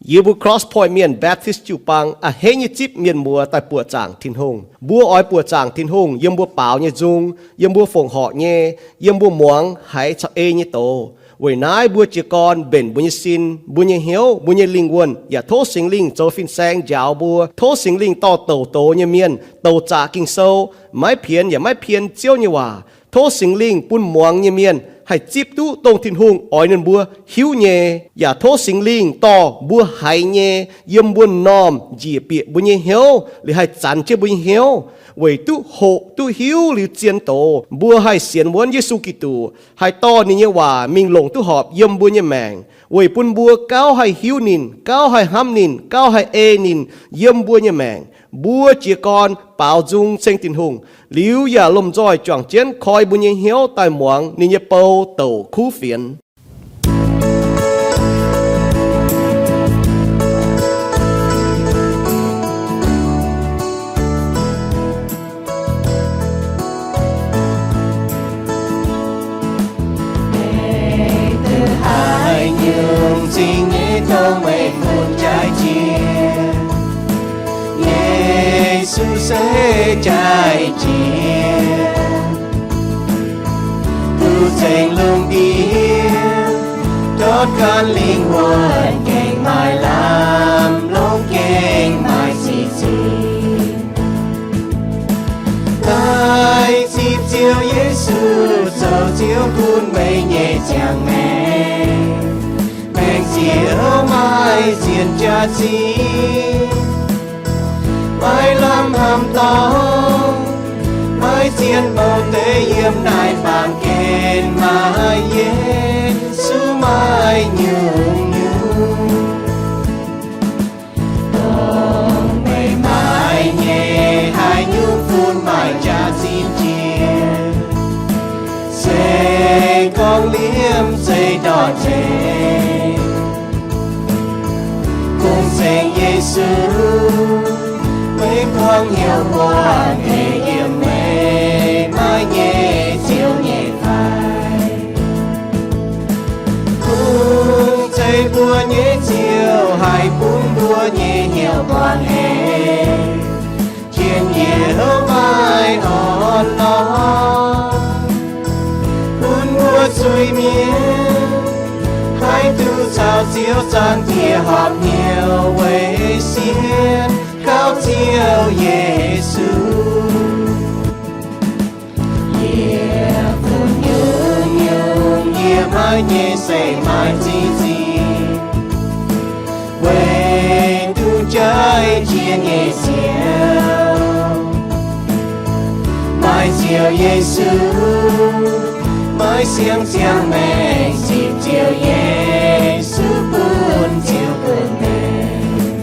Yie mbuo Cross Point Mienh Baptist jiu-baang a'hneiv nyei zipv mienh muoz daaih buoqc zaangc Tin-Hungh. Mbuo oix buoqc zaangc Tin-Hungh yiem mbuo baaux nyei nzung, yiem mbuo fongc horc nyei, yiem mbuo muangx haiz caux ei nyei doz. Weic naaiv mbuo jiez gorn mbenc mbuo nyei sin, mbuo nyei hnyouv, mbuo nyei lingh wuonh, yaac tov Singx Lingh zoux fin-saeng njaaux mbuo. Tov Singx Lingh dorh douc doz nyei mienh, douc zaqc Ging-Sou, maiv pienx yaac maiv pien Ziouv nyei waac. Tov Singx Lingh bun muangx nyei mienh haih zipv duqv dongh Tin-Hungh oix ninh mbuo hiuv nyei, yaac tov Singx Lingh dorh mbuo haiz nyei yiem mbuo m'normh njiec bieqc mbuo nyei hnyouv, liuz haih zanx jienv mbuo nyei hnyouv, weic duqv hoqc duqv hiuv liuz zien doz, mbuo haih sienx wuonv Yesu Giduc, haih dorh ninh nyei waac mingh longc duqv horpc yiem mbuo nyei maengc, weic bun mbuo gauh haih hiuv ninh, gauh haih hnamv ninh, gauh haih ei ninh yiem mbuo nyei maengc. Mbuo jiez gorn baaux nzung ceng Tin-Hungh, liuz yaac lomh nzoih juangc jienv koi mbuo nyei hnyouv daaih muangx ninh nyei bou douc kuv fienx. Meih duqv haaix nyungc zingh nyei dongh meih fun jaaix jiex, Yesu se jaaix jiex. Duqv zengc lungh ndiev ndortv ganh lingh wuonh gengh maaih lamh longc gengh maaih sic zingh. Daaih zipv Ziouv Yesu zoux Ziouv bun meih nyei ziangh maengc. Maengc Ziouv maaih sienx jaax zinh, maaih lamh hnamv dorngx, maaih zien bouh deix yiem naaiv baamh gen, maaih Yesu maaih nyungc-nyungc. Dongh meih maaih nyei haaix nyungc fun maaih jaax zinh jiex, se gorngv liemh zeih ndortv tengx. Kungx ceng Yesu, meih buangh hnyouv buatc hec yiem meih maaih nyei Ziouv nyei fai. Kungx ceng mbuo nyei Ziouv haih bun mbuo nyei hnyouv buatc hec, njien-youh maaih orn-lorqc, bun mbuo zuiz-mienh haih duqv caux Ziouv Zaangc Diex horpc hnyouv weic sienx kaux Ziouv Yesu. Yie fun nyungc-nyungc yie maaih nyei se maaih zinh zinh, weic duqv jaaix jiex nyei Ziouv. Maaih Ziouv Yesu, maaih siang-ziangh maengc zipv Ziouv Yesu bun Ziouv bun meih.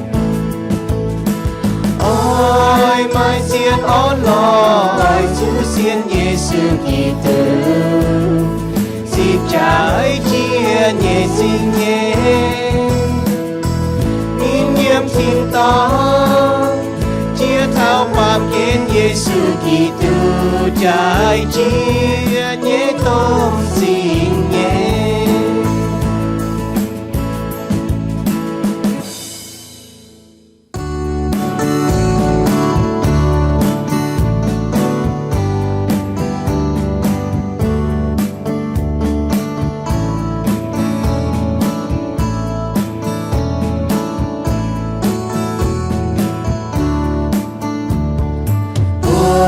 Oix maaih zien orn-lorqc, oix zuqc sienx Yesu Giduc, zipv jaaix jiex nyei zingh nyei. Ninh yiem tin-dorngh jiex taux baamh gen, Yesu Giduc jaaix jiex nyei domh zingh nyei. Mbuo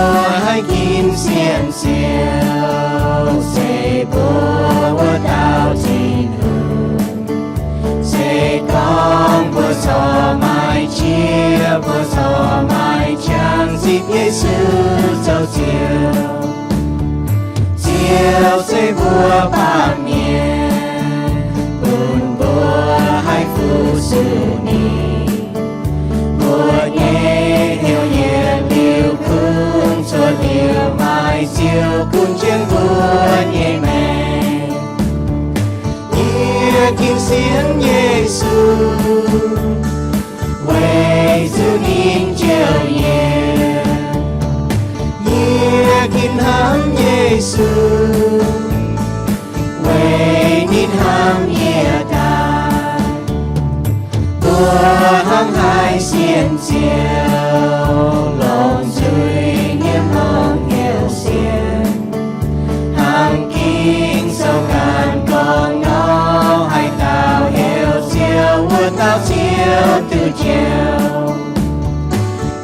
haih ginv sienx Ziouv, se mbuo wuov dauh Tin-Hungh. Se gorngv mbuo corc maaih qiex, mbuo corc maaih qangx zipv Yesu zoux Ziouv. Ziouv se mbuo baamh mienh, bun mbuo haih fu-sux ninh. Mbuo nyei hnyouv yietc liuz kungx cuotv liuz maaih Ziouv gunv jienv mbuo nyei maengc. Yie ginv sienx Yesu, weic zuqc ninh njoux yie. Yie ginv hnamv Yesu, weic ninh hnamv yie daaih. Mbuo Hnangv haaix sienx Ziouv, longc nzuih nyei longx heuc sienx. Hnangv Ging-Sou ganh gorngv nor, haaix dauh heuc Ziouv, wuov dauh Ziouv duqv njoux.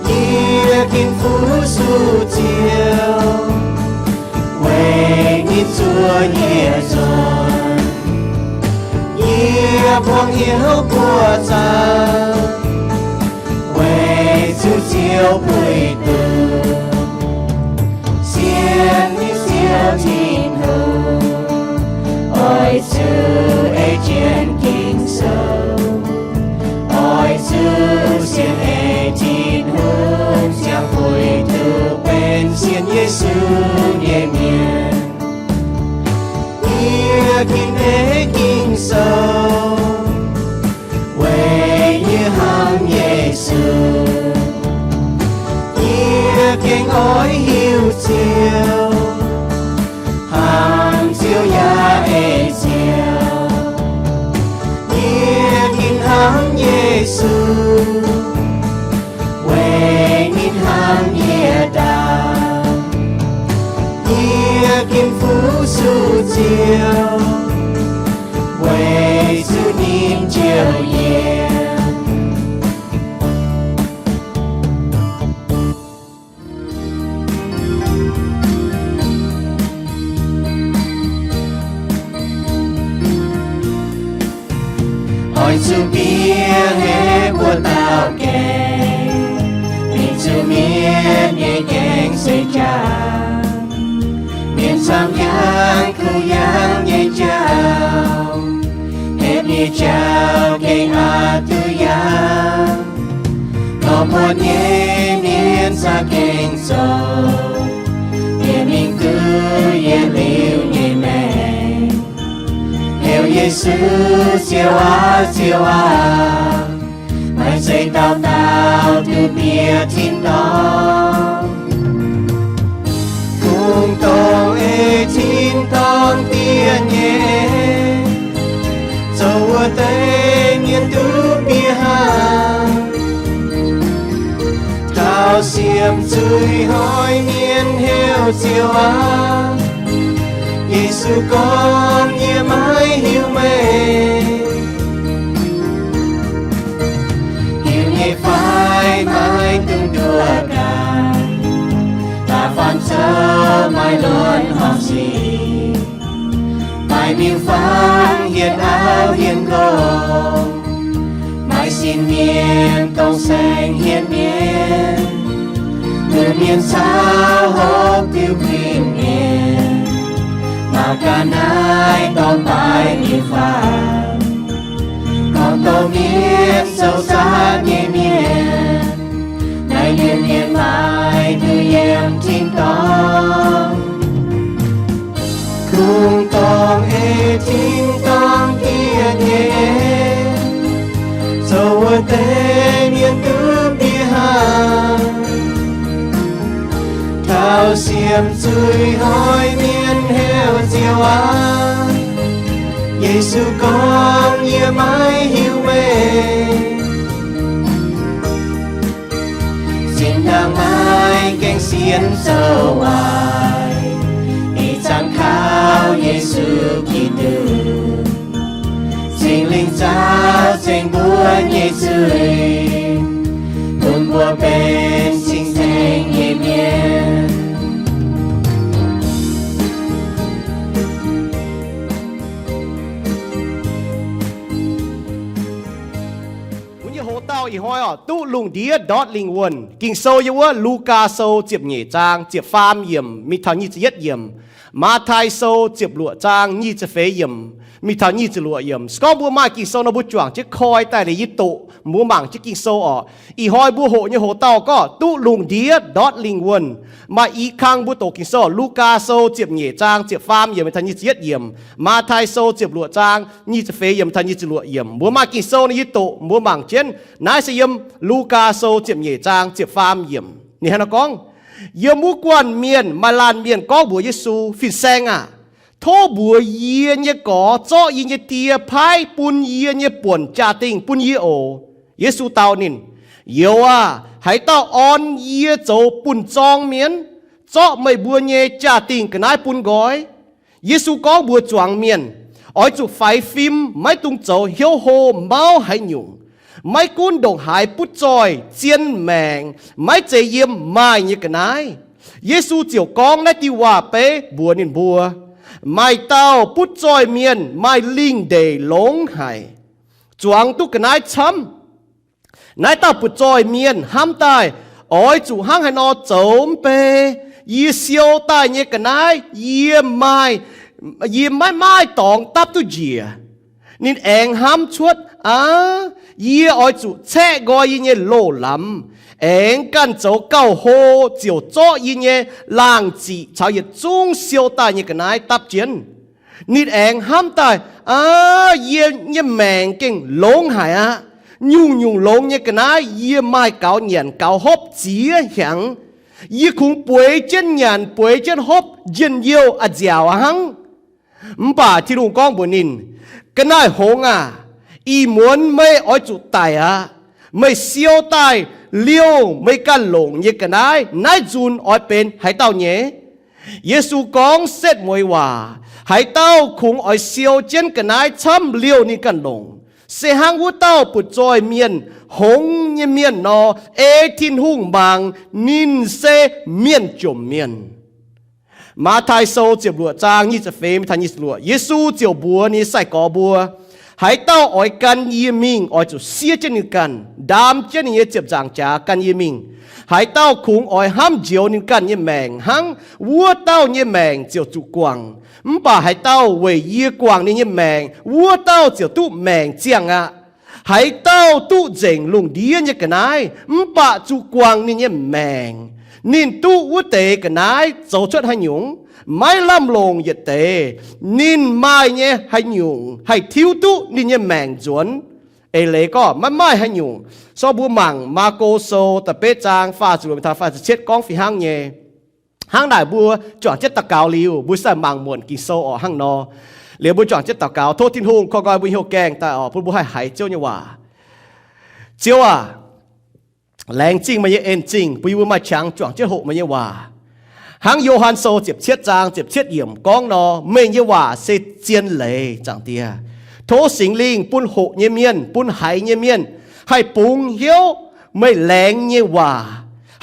Yie Tin-Hungh fu-sux Ziouv, weic ninh zuov yie nzunc. Yie buangh hnyouv buoqc zaangc, weic zuqc Ziouv puix duqv. Sienx nyei Ziouv Tin-Hungh, oix zuqc ei jienv Ging-Sou. Oix zuqc sienx ei Tin-Hungh ziangh puix duqv benx sienx Yesu nyei mienh. Yie ginv ei Ging-Sou, weic yie hnamv Yesu. Yie gengh oix hiuv Ziouv, hnamv Ziouv yaac ei Ziouv. Yie ginv hnamv Yesu, weic ninh hnamv yie ndaangc. Yie ginv fu-sux Ziouv, weic zuqc ninh njoux yie. Oix zuqc bieqc heh buo dauh gaengh, mingh zuqc mienh nyei gaengh seix jauv. Mienh camv yangh kuh yangh nyei jauv, hepv nyei jauv gengh aqc duqv yangh. Gorngv muotc nyei mienh za'gengh zoux, yie mingh duqv yietc liuz nyei maengc, heuc Yesu, Ziouv aac, Ziouv aac. Maaih zeiz dauh dauh duqv bieqc tin-dorngh. Kungx dongh ei tin-dorngh diev nyei, zoux wuov deix mienh duqv bieqc hnangv. Taux siemv zuiz hnoi mienh heuc Ziouv aac, Yesu gorngv, yie maiv hiuv meih. Hiuv nyei fai maiv dungx nduov gaax, da'faanh zoux maaih luonx horngc sic, maaih miuc-fangv hienx auv hienx nqorngv, maaih sin mienh dongh saeng hienx mienv, luoqc mienh caux hopv diuh kuinx mienh. Mangc gaax naaiv dorngx baaix miuc-fangv, gorngv dongh mienh zoux zaatv nyei mienh, naaiv mienh mienh maaih duqv yiem tin-dorngh. Kungx dongh ei tin-dorngh diev nyei, zoux wuov deix mienh duqv bieqc hnangv. Taux siemv zuiz hnoi mienh heuc Ziouv aac, Yesu gorngv, yie maiv hiuv meih. Zinh ndaangc maaih gaengh sienx zoux waaic, ih zanc kaux Yesu Giduc. Singx Lingh zaux zengx mbuo nyei zuiz, bun mbuo benx cing-ceng nyei mienh. Mbuo nyei hoc-dauh ih hnoi oc, duqv lungh ndiev ndortv lingh wuonh. Ging-Sou yiem wuov Lugaa Sou ziepc nyeic zaang ziepc faam yiemc mingh taux nyic ziepc yietv yiemc. Matv^tai Sou ziepc luoqc zaang nyic ziepc feix yiemc mingh taux nyic ziepc luoqc yiemc. Se gorngv mbuo maaih Ging-Sou nor, mbuo juangc jienv koi daaih liuz yie doqc, mbuo mangc jienv Ging-Sou oc. Ih hnoi mbuo hoqc nyei hoc-dauh gorngv duqv lungh ndiev ndortv lingh wuonh. Maaih i kang mbuo doqc Ging-Sou, Lugaa Sou ziepc nyeic zaang ziepc faam yiemc mingh taux nyic ziepc yietv yiemc. Matv^tai Sou ziepc luoqc zaang nyic ziepc feix yiemc mingh taux nyic ziepc luoqc yiemc. Mbuo maaih Ging-Sou nor, yie doqc, mbuo mangc jienv. Naaiv se yiem Lugaa Sou ziepc nyeic zaang ziepc faam yiemc. Ninh hnangv naaiv gorngv, yiem wuov guanh mienh maaih laanh mienh gorngv mbuox Yesu, Fin-Saeng aah! Tov mbuox yie nyei gorx zorqv yie nyei die paaiv bun yie nyei buonc jaa-dingh bun yie oc. Yesu dau ninh, Youz aah! Haaix dauh orn yie zoux buonh-zorng mienh, zorqv meih mbuo nyei jaa-dingh ga'naaiv bun nqoi? Yesu gorngv mbuox zuangx mienh, Oix zuqc faix fim, maiv dungx zoux hnyouv hlo mauv haaix nyungc. Maiv gunv ndongc haaix butv zoih zien maengc maiv zeiz yiem maaih nyei ga'naaiv. Yesu ziouc gorngv naaiv diuh waac-beiv mbuox ninh mbuo, Maaih dauh butv zoih mienh maaih lingh ndeic longx haic, zuangx duqv ga'naaiv camv. Naaiv dauh butv zoih mienh hnamv daaih, Oix zuqc hnangv haaix nor zoux mv bei, yie siou daaih nyei ga'naaiv yie maaih, yie maiv maaih dorngx dapv duqv njiec. Ninh aengx hnamv cuotv, Aav, yie oix zuqc caeqv nqoi yie nyei loz-lamz, aengx ganh zoux gauh hlo, ziouc zorqv yie nyei laangh ziqc caux yietc zungv siou daaih nyei ga'naaiv dapv jienv. Ninh aengx hnamv daaih, Aav, yie nyei maengc gengh longx haic aqv. Nyungc-nyungc longx nyei ga'naaiv yie maaih gaux nyanc gaux hopv ziex hnyangx. Yie kungx bueix jienv nyanc bueix jienv hopv njien-youh a'nziaauc hnangv. Mv baac Tin-Hungh gorngv mbuox ninh, Ga'naaiv-hngongx aah! Ih muonz meih oix zuqc daic aqv. Meih siou daaih liouh meih ganh longc nyei ga'naaiv, naaiv nzunc oix benx haaix dauh nyei? Yesu gorngv setv mueiz waac, Haaix dauh kungx oix siou jienv ga'naaiv camv liouh ninh ganh longc, se hnangv wuov dauh butv-zoih mienh, hngongx nyei mienh nor, ei Tin-Hungh mangc ninh se mienh jomc mienh. Matv^taai Sou ziepc luoqc zaang nyic ziepc feix taux nyic ziepc luoqc, Yesu ziouc mbuox ninh nyei sai-gorx mbuo, Haaix dauh oix gan yie mingh oix zuqc siev jienv ninh ganh, ndaam jienv ninh nyei ziepc nzaangc jaax gan yie mingh. Haaix dauh kungx oix hnamv njoux ninh ganh nyei maengc hnangv, wuov dauh nyei maengc ziouc zuqc guangc. Mv baac haaix dauh weic yie guangc ninh nyei maengc, wuov dauh ziouc duqv maengc ziangh aqv. Haaix dauh duqv nzengc lungh ndiev nyei ga'naaiv mv baac zuqc guangc ninh nyei maengc, ninh duqv wuov deix ga'naaiv zoux cuotv haaix nyungc? Maiv lamh longc yietc deix. Ninh maaih nyei haaix nyungc haih tiuv duqv ninh nyei maengc nzuonx? Eix leiz gorngv maiv maaih haaix nyungc. Sor mbuo mangc Maako Sou da'betv zaang faah ziepc luoqc taux faah ziepc cietv gorngv fih hnangv nyei. Hnangv naaic mbuo juangc jienv daux gaux liuz, mbuo sai mangc muonc Ging-Sou orqc hnangv nor. Liuz mbuo juangc jienv daux gaux, tov Tin-Hungh korv nqoi mbuo hnyouv gaengh daaih orqc, bun mbuo haih haiz Ziouv nyei waac. Ziouv aac, laengz zingh meih nyei en zingh bun yie mbuo maaih qangx juangc jienv hoqc meih nyei waac. Hnangv Yo^han Sou ziepc cietv zaang ziepc cietv yiemc gorngv nor, meih nyei waac se zien leiz, Zaangc Diex. Tov Singx Lingh bun hoqc nyei mienh, bun haiz nyei mienh haih bungx hnyouv meih laengz nyei waac,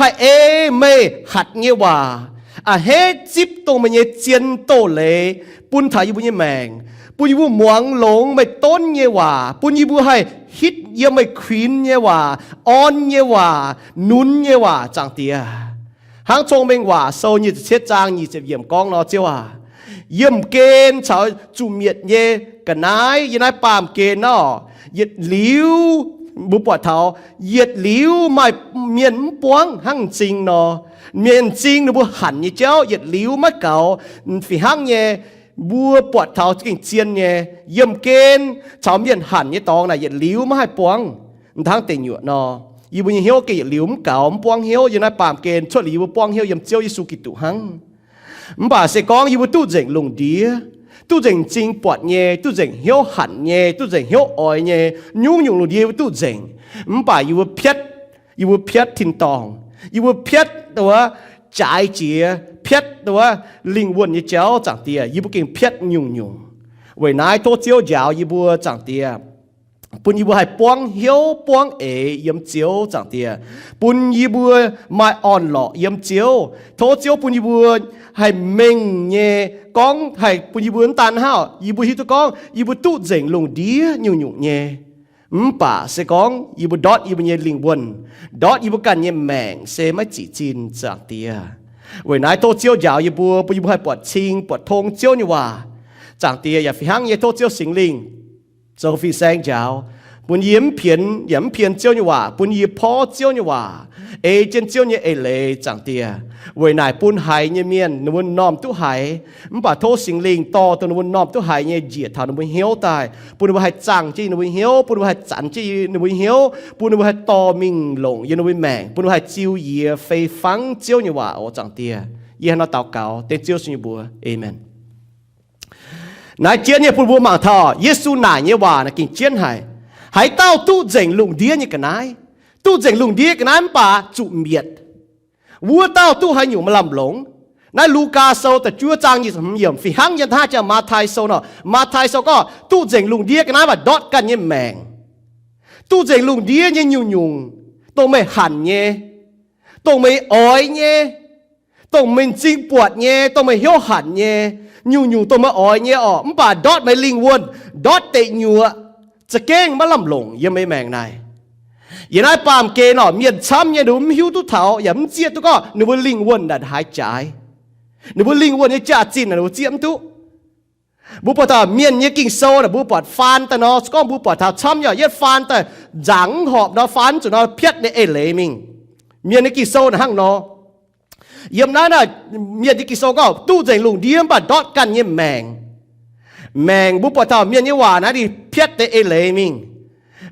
haih ei meih hatc nyei waac, a'hneiv zipv dongh meih nyei zien doz-leiz bun taux yie mbuo nyei maengc, bun yie mbuo muangx longx meih donv nyei waac, bun yie mbuo haih hitv yiem meih kuinx nyei waac, orn nyei waac, nunz nyei waac, Zaangc Diex. Hnangv Cong-Mengh Waac Sou nyic ziepc cietv zaang nyic ziepc yiemc gorngv nor, Ziouv aac, yiemh gen caux zuqc mietc nyei ga'naaiv yiem naaiv baamh gen nor, yietc liuz, mbuo buatc taux yietc liuz maaih mienh mv buangv hnangv m'zing nor. Mienh m'zing ninh mbuo hanc nyei jauv yietc liuz maiv gaux. Fih hnangv nyei, mbuo buatc taux za'gengh zien nyei, yiemh gen caux mienh hanc nyei dorngx naaic yietc liuz maiv haih buangv. M'dangv deic nyuoqc nor, yie mbuo nyei hnyouv gengh yietc liuz mv gaux, mv buangv hnyouv yiem naaiv baamh gen cuotv liuz yie mbuo buangv hnyouv yiem Ziouv Yesu Giduc hnangv. Mv baac se gorngv yie mbuo duqv nzengc lungh ndiev, duqv nzengc m'zing buatc nyei, duqv nzengc hnyouv hanc nyei, duqv nzengc hnyouv oix nyei, nyungc-nyungc lungh ndiev yie mbuo duqv nzengc, mv baac yie mbuo piatv, yie mbuo piatv tin-dorngh, yie mbuo piatv wuov jaaix jiex, piatv wuov lingh wuonh nyei jauv, Zaangc Diex, yie mbuo gengh piatv nyungc-nyungc. Weic naaiv tov Ziouv njaaux yie mbuo, Zaangc Diex, bun yie mbuo haih buangv hnyouv buangv eix yiem Ziouv, Zaangc Diex, bun yie mbuo maaih orn-lorqc yiem Ziouv. Tov Ziouv bun yie mbuo haih mengh nyei gorngv, haih bun yie mbuo mv daan hnangv, yie mbuo hiuv duqv gorngv yie mbuo duqv nzengc lungh ndiev nyungc-nyungc nyei. Mv baac se gorngv yie mbuo ndortv yie mbuo nyei lingh wuonh, ndortv yie mbuo ganh nyei maengc se maiv zic zinh, Zaangc Diex. Weic naaiv tov Ziouv njaaux yie mbuo, bun yie mbuo haih buatc cing buatc tong Ziouv nyei waac, Zaangc Diex. Yaac fih hnangv nyei tov Ziouv Singx Lingh zoux fin-saeng njaaux, bun yie mv pienx yaac mv pienx Ziouv nyei waac, bun yie porv Ziouv nyei waac, ei jienv Ziouv nyei eix leiz, Zaangc Diex. Weic naaic bun haiz nyei mienh ninh mbuo m'normh duqv haiz. Mv baac tov Singx Lingh dorh dongh ninh mbuo m'normh duqv haiz nyei njiec taux ninh mbuo hnyouv daaih, bun ninh mbuo haih zaangh jienv ninh mbuo hnyouv, bun ninh mbuo haih zanc jienv ninh mbuo hnyouv, bun ninh mbuo haih dorh mingh longc yiem ninh mbuo maengc, bun ninh mbuo haih ziux yie fei fangv Ziouv nyei waac oc, Zaangc Diex. Yie hnangv naaiv daux gaux dengv Ziouv Yesu nyei mbuox. Aamen. Naaiv jienv nyei bun mbuo mangc taux Yesu naaic nyei waac naaic gengh jienv haic. Haaix dauh duqv nzengc lungh ndiev nyei ga'naaiv, duqv nzengc lungh ndiev ga'naaiv mv baac zuqc mietc, wuov dauh duqv haaix nyungc maaih lamh longc? Naaiv Lugaa Sou da'juov zaang nyic ziepc hmz yiemc fih hnangv yiem hnangv jaa Matv^tai Sou nor. Matv^tai Sou gorngv duqv nzengc lungh ndiev ga'naaiv mv baac ndortv ganh nyei maengc. Duqv nzengc lungh ndiev nyei nyungc-nyungc, dongh meih hanc nyei, dongh meih oix nyei, dongh meih m'zing buatc nyei, dongh meih hnyouv hanc nyei, nyungc-nyungc dongh meih oix nyei orqc, mv baac ndortv meih lingh wuonh, ndortv deic nyuoqc, za'gengh maiv lamh longc yiem meih maengc naaic. Yiem naaiv baamh gen orqc, mienh camv nyei ninh mbuo mv hiuv duqv taux yaac mv zieqv duqv gorngv ninh mbuo lingh wuonh naaic haaix jaaix. Ninh mbuo lingh wuonh nyei jaax-zinh naaic ninh mbuo zieqv mv duqv. Mbuo buatc taux Mienh nyei Ging-Sou naaic, mbuo buatc faan daaih nor, se gorngv mbuo buatc taux camv nyei, yietv faan daaih nzaangc mv horpc nor, faan mv zuqc nor, piatv ninh eix leiz mingh. Mienh nyei Ging-Sou naaic hnangv nor. Yiem naaiv naaic, Mienh nyei Ging-Sou gorngv duqv nzengc lungh ndiev mv baac ndortv ganh nyei maengc. Maengc, mbuo buatc taux Mienh nyei waac naaiv ninh piatv deix eix leiz mingh.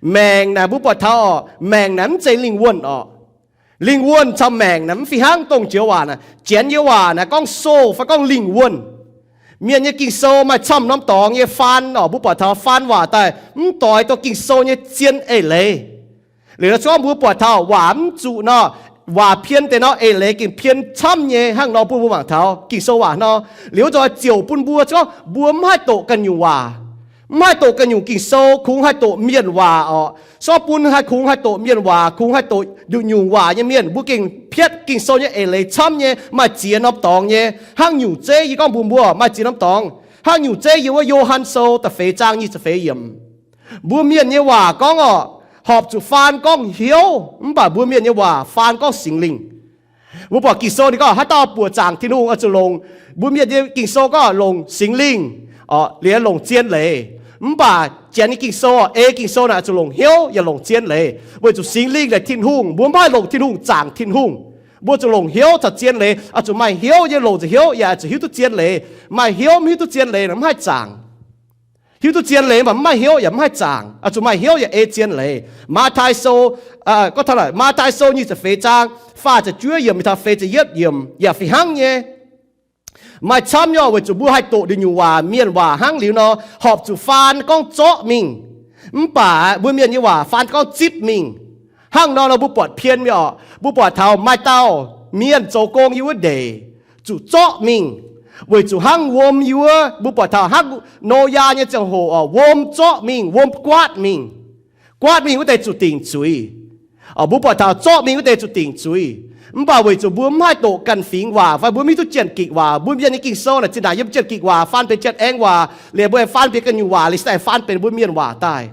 Maengc naaic mbuo buatc taux orqc, maengc naaic mv zeiz lingh wuonh orqc. Lingh wuonh caux maengc naaic mv fih hnangv. Dongh joux waac naaic, Janx nyei waac naaic gorngv soul fai gorngv lingh wuonh. Mienh nyei Ging-Sou maaih camv norm dorngx nyei faan orqc, mbuo buatc taux faan waac daaih mv doix dongh Ging-Sou nyei zien eix leiz. Liuz nor se gorngv mbuo buatc taux waac mv zuqc nor, waac pien deix nor, eix leiz gengh pien camv nyei hnangv nor bun mbuo mangc taux Ging-Sou waac nor. Liuz nzoih ziouc bun mbuo se gorngv mbuo mv haih doqc ganh nyungc waac, mv haih doqc ganh nyungc Ging-Sou, kungx haih doqc mienh waac orqc. Se gorngv bun haih kungx haih doqc mienh waac, kungx haih doqc nduqc nyungc waac nyei mienh, mbuo gengh piatv Ging-Sou nyei eix leiz camv nyei, maaih ziex norm dorngx nyei. Hnangv nyungc zeiv yie gorngv mbuox mbuo, maaih ziex norm dorngx. Hnangv nyungc zeiv yiem wuov Yo^han Sou da'feix zaang nyic ziepc feix yiemc. Mbuo mienh nyei waac gorngv orqc, horpc zuqc faan gorngv hnyouv, mv baac mbuo mienh nyei waac faan gorngv Singx Lingh. Mbuo buatc Ging-Sou ninh gorngv haaix dauh buoqc zaangc Tin-Hungh oix zuqc longc, mbuo mienh nyei Ging-Sou gorngv longc Singx Lingh, orqc, liuz longc zien leiz. Mv baac Janx nyei Ging-Sou, ei Ging-Sou naaic oix zuqc longc hnyouv yaac longc zien leiz, weic zuqc Singx Lingh naaic Tin-Hungh, mbuo mv haih longc Tin-Hungh zaangc Tin-Hungh. Mbuo zuqc longc hnyouv caux zien leiz, oix zuqc maaih hnyouv nyei longc zuqc hnyouv yaac oix zuqc hiuv duqv zien leiz. Maaih hnyouv mv hiuv duqv zien leiz naaic mv haih zaangc. Hiuv duqv zien leiz mv baac mv maaih hnyouv yaac mv haih zaangc. Oix zuqc maaih hnyouv yaac ei zien leiz. Matv^tai Sou, gorngv taux naaic Matv^tai Sou nyic ziepc feix zaang faah ziepc juov yiemc mingh taux feix ziepc yietv yiemc yaac fih hnangv nyei. Maaih camv nyei orqc, weic zuqc mbuo haih doqc nduqc nyungc waac, mienh waac hnangv liuz nor, horpc zuqc faan gorngv zorqv mingh. Mv baac mbuo mienh nyei waac faan gorngv zipv mingh. Hnangv nor nor mbuo buatc pien nyei orqc, mbuo buatc taux maaih dauh mienh zoux gong yiem wuov ndeic zuqc zorqv mingh, weic zuqc hnangv wuom yiem wuov, mbuo buatc taux hnangv Noyaa nyei ziangh hoc orqc, wuom zorqv mingh, wuom guaatv mingh. Guaatv mingh wuov deix zuqc dingc zuiz. Orqc, mbuo buatc taux zorqv mingh wuov deix zuqc dingc zuiz. Mv baac weic zuqc mbuo mv haih doqc ganh fingx waac fai mbuo mv hiuv duqv Janx-Gikc waac, mbuo mienh nyei Ging-Sou naaic zinh ndaangc yiem Janx-Gikc waac faan benx Janx-Aengx waac, liuz mbuo aengx faan benx ganh nyungc waac, liuz se daaih faan benx mbuo mienh waac daaih.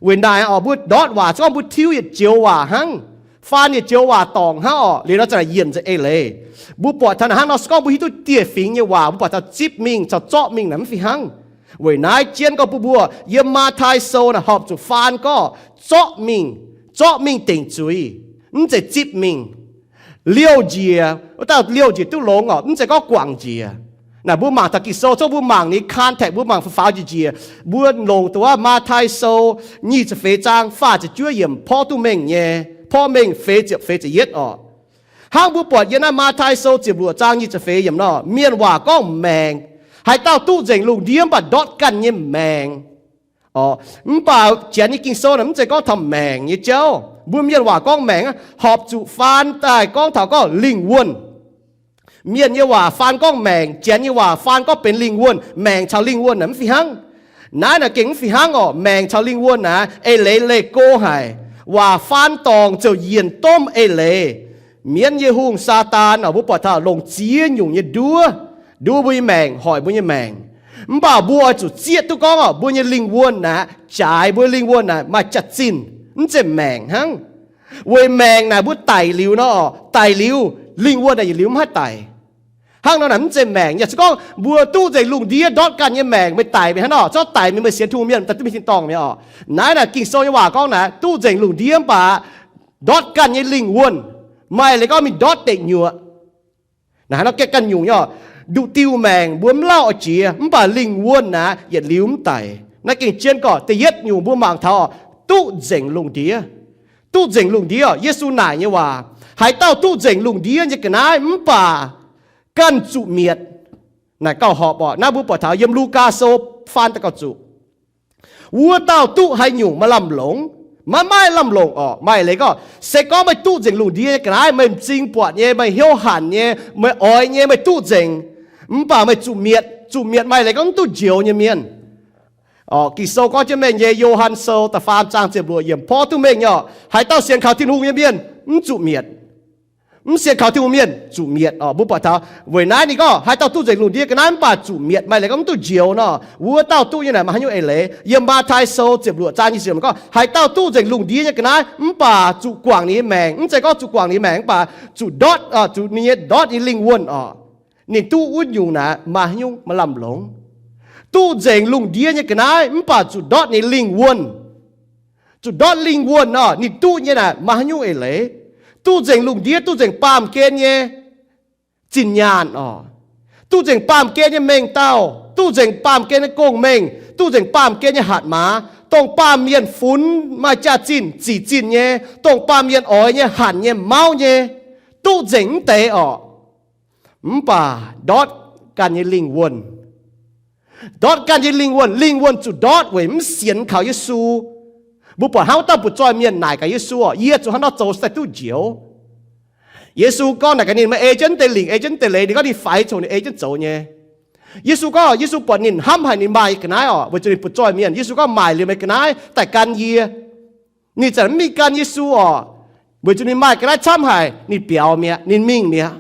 Weic naaic orqc, mbuo ndortv waac se gorngv mbuo tiuv yietc joux waac hnangv, faan yietc joux waac dorngc hnangv orqc, liuz nor za'naaic yienc nzengc eix leiz. Mbuo buatc taux naaic hnangv nor se gorngv mbuo hiuv duqv dieh fingx nyei waac, mbuo buatc taux zipv mingh caux zorqv mingh naaic mv fih hnangv. Weic naaiv jienv gorngv bun mbuo yiem Matv^tai Sou naaic horpc zuqc faan gorngv zorqv mingh, zorqv mingh dingc zuiz, mv zeiz zipv mingh. Liouh njiec, wuov dauh liouh njiec duqv longx orqc, mv zeiz gorngv guangc njiec. Naaic mbuo mangc taux Ging-Sou, zungv mbuo mangc ninh context, mbuo mangc faaux njiec njiec, mbuo longc dongh wuov Matv^tai Sou nyic ziepc feix zaang faah ziepc juov yiemc porv duqv mengh nyei, porv mengh feix ziepc, feix ziepc yietv orqc. Hnangv mbuo buatc yiem naaiv Matv^tai Sou ziepc luoqc zaang nyic ziepc feix yiemc nor, mienh waac gorngv maengc. Haaix dauh duqv nzengc lungh ndiev mv baac ndortv ganh nyei maengc. Orqc, mv baac Janx nyei Ging-Sou naaic mv zeiz gorngv taux maengc nyei jauv. Mbuo mienh waac gorngv maengc aqv, horpc zuqc faan daaih gorngv taux gorngv lingh wuonh. Mienh nyei waac faan gorngv maengc, Janx nyei waac faan gorngv benx lingh wuonh. Maengc caux lingh wuonh naaic mv fih hnangv. Naaiv naaic gengh mv fih hnangv orqc. Maengc caux lingh wuonh naaic eix leiz leih go haic. Waac faan dorngc ziouc yienc domh eix leiz. Mienv nyei hungh, Saadaan orqc, mbuo buatc taux longc ziex nyungc nyei nduov, nduov mbuo nyei maengc, hoic mbuo nyei maengc. Mv baac mbuo oix zuqc zieqv duqv gorngv orqc, mbuo nyei lingh wuonh naaic, jaaix mbuo lingh wuonh naaic maaih jaax-zinh, mv zeiz maengc hnangv. Weic maengc naaic mbuo daic liuz nor, daic liuz, lingh wuonh naaic yietc liuz mv haih daic. Hnangv nor naaic mv zeiz maengc. Yaac se gorngv mbuo duqv nzengc lungh ndiev ndortv ganh nyei maengc, meih daic mingh hnangv nor, zorqv daic mingh meih sienx Tin-Hungh mienh daaih duqv mingh tin-dorngh mi'aqv orqc. Naaiv naaic Ging-Sou nyei waac gorngv naaic duqv nzengc lungh ndiev mv baac ndortv ganh nyei lingh wuonh, maaih leiz gorngv mingh ndortv deic nyuoqc. Naaiv hnangv nor gengh ganh nyungc nyei orqc. Nduqc diuh maengc mbuo mv lauh oix jiex, mv baac lingh wuonh naaic yietc liuz mv daic. Naaiv gengh jienv gorngv da'yietv nyungc mbuo mangc taux orqc, duqv nzengc lungh ndiev. Duqv nzengc lungh ndiev orqc, Yesu naaic nyei waac, haaix dauh duqv nzengc lungh ndiev nyei ga'naaiv mv baac ganh zuqc mietc. Naaic gauh horpc orqc. Naaiv mbuo buatc taux yiem Lugaa Sou faan daaih gauh zuqc. Wuov dauh duqv haaix nyungc maaih lamh longc, maiv maaih lamh longc orqc. Maaih leiz gorngv, se gorngv meih duqv nzengc lungh ndiev nyei ga'naaiv, meih m'zing buatc nyei, meih hnyouv hanc nyei, meih oix nyei, meih duqv nzengc, mv baac meih zuqc mietc. Zuqc mietc maaih leiz gorngv mv duqv njoux nyei mienh. Ging-Sou gorngv jienv mengh nyei, Yo^han Sou da'faam zaang ziepc luoqc yiemc porv duqv mengh nyei orqc. Haaix dauh sienx kaux Tin-Hungh nyei mienh mv zuqc mietc. Mv sienx kaux Tin-Hungh mienh zuqc mietc orqc. Mbuo buatc taux weic naaiv ninh gorngv haaix dauh duqv nzengc lungh ndiev ga'naaiv mv baac zuqc mietc, maaih leiz gorngv mv duqv njoux nor, wuov dauh duqv nyei naaic maaih haaix nyungc eix leiz? Yiem Matv^tai Sou ziepc luoqc zaang nyic ziepc gorngv, haaix dauh duqv nzengc lungh ndiev nyei ga'naaiv mv baac zuqc guangc ninh nyei maengc. Mv zeiz gorngv zuqc guangc ninh nyei maengc, mv baac zuqc ndortv, zuqc ninh nyei ndortv ninh lingh wuonh orqc. Ninh duqv wuov nyungc naaic maaih haaix nyungc maaih lamh longc? Duqv nzengc lungh ndiev nyei ga'naaiv mv baac zuqc ndortv ninh lingh wuonh. Zuqc ndortv lingh wuonh orqc, ninh duqv nyei naaic maaih haaix nyungc eix leiz? Duqv nzengc lungh ndiev, duqv nzengc baamh gen nyei zinh nyaanh orqc. Duqv nzengc baamh gen nyei mengh dauh, duqv nzengc baamh gen nyei gong-mengh, duqv nzengc baamh gen nyei hatc maaz, dongh baamh mienh funx maaih jaax-zinh zic zinh nyei, dongh baamh mienh oix nyei, hanc nyei, mauv nyei, duqv nzengc mv deix orqc. Mv baac ndortv ganh nyei lingh wuonh. Ndortv ganh nyei lingh wuonh. Lingh wuonh zuqc ndortv weic mv sienx kaux Yesu. Mbuo buatc hnangv wuov dauh butv-zoih mienh naaic gaax Yesu orqc, yie zuqc hnangv nor zoux se daaih duqv njoux. Yesu gorngv naaic gaax ninh, meih ei jienv deix lingc, ei jienv deix leiz. Ninh gorngv ninh faix congx ninh ei jienv zoux nyei. Yesu gorngv, Yesu buatc ninh hnamv haic ninh maaih ga'naaiv orqc, weic zuqc ninh butv-zoih mienh. Yesu gorngv, maaic liuz meih ga'naaiv daaih gan yie. Ninh zanc mv mingh gan Yesu orqc, weic zuqc ninh maaih ga'naaiv camv haic, ninh biaux mi'aqv, ninh mingh mi'aqv.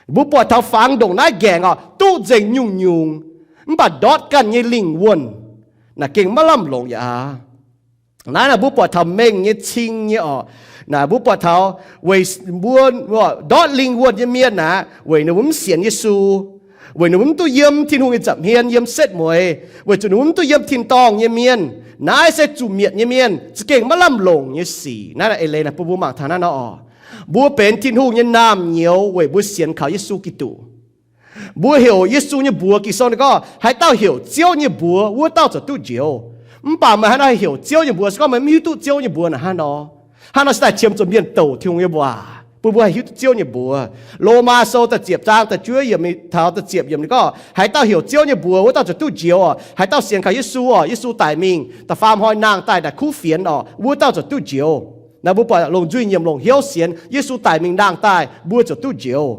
Mbuo buatc taux fangx ndongc naaiv nqaengc orqc, duqv nzengc nyungc-nyungc, mv baac ndortv ganh nyei lingh wuonh naaic gengh maiv lamh longc yaac aqv. Naaiv naaic mbuo buatc taux mengh nyei cing nyei orqc. Naaic mbuo buatc taux weic mbuo ndortv lingh wuonh nyei mienh aqv, weic ninh mbuo mv sienx Yesu, weic ninh mbuo mv duqv yiem Tin-Hungh nyei nza'hmien, yiem setv mueiz, weic zuqc ninh mbuo mv duqv yiem tin-dorngh nyei mienh. Naaiv se zuqc mietc nyei mienh, za'gengh maiv lamh longc nyei sic. Naaiv naaic eix leiz naaic bun mbuo mangc taux naaiv nor orqc. Mbuo benx Tin-Hungh nyei naamh nyouz weic mbuo sienx kaux Yesu Giduc. Mbuo heuc Yesu nyei mbuox, Ging-Sou ninh gorngv, haaix dauh heuc Ziouv nyei mbuox, wuov dauh ziouc duqv njoux. Mv baac meih hnangv nor heuc Ziouv nyei mbuox, se gorngv meih mv hiuv duqv Ziouv nyei mbuox naaic hnangv nor, hnangv nor se daaih qiemx zuqc mienh douc Tin-Hungh nyei waac bun mbuo haih hiuv duqv Ziouv nyei mbuox. Lomaa Sou da'ziepc zaang da'juov yiemc taux da'ziepc yiemc ninh gorngv, haaix dauh heuc Ziouv nyei mbuox, wuov dauh ziouc duqv njoux orqc. Haaix dauh sienx kaux Yesu orqc, Yesu daic mingh da'faam hnoi nangh daaih naaic kuv fienx orqc, wuov dauh ziouc duqv njoux. Naaiv mbuo buatc longc nzuih nyiemc longc hnyouv sienx Yesu daic mingh nangh daaih, mbuo ziouc duqv njoux.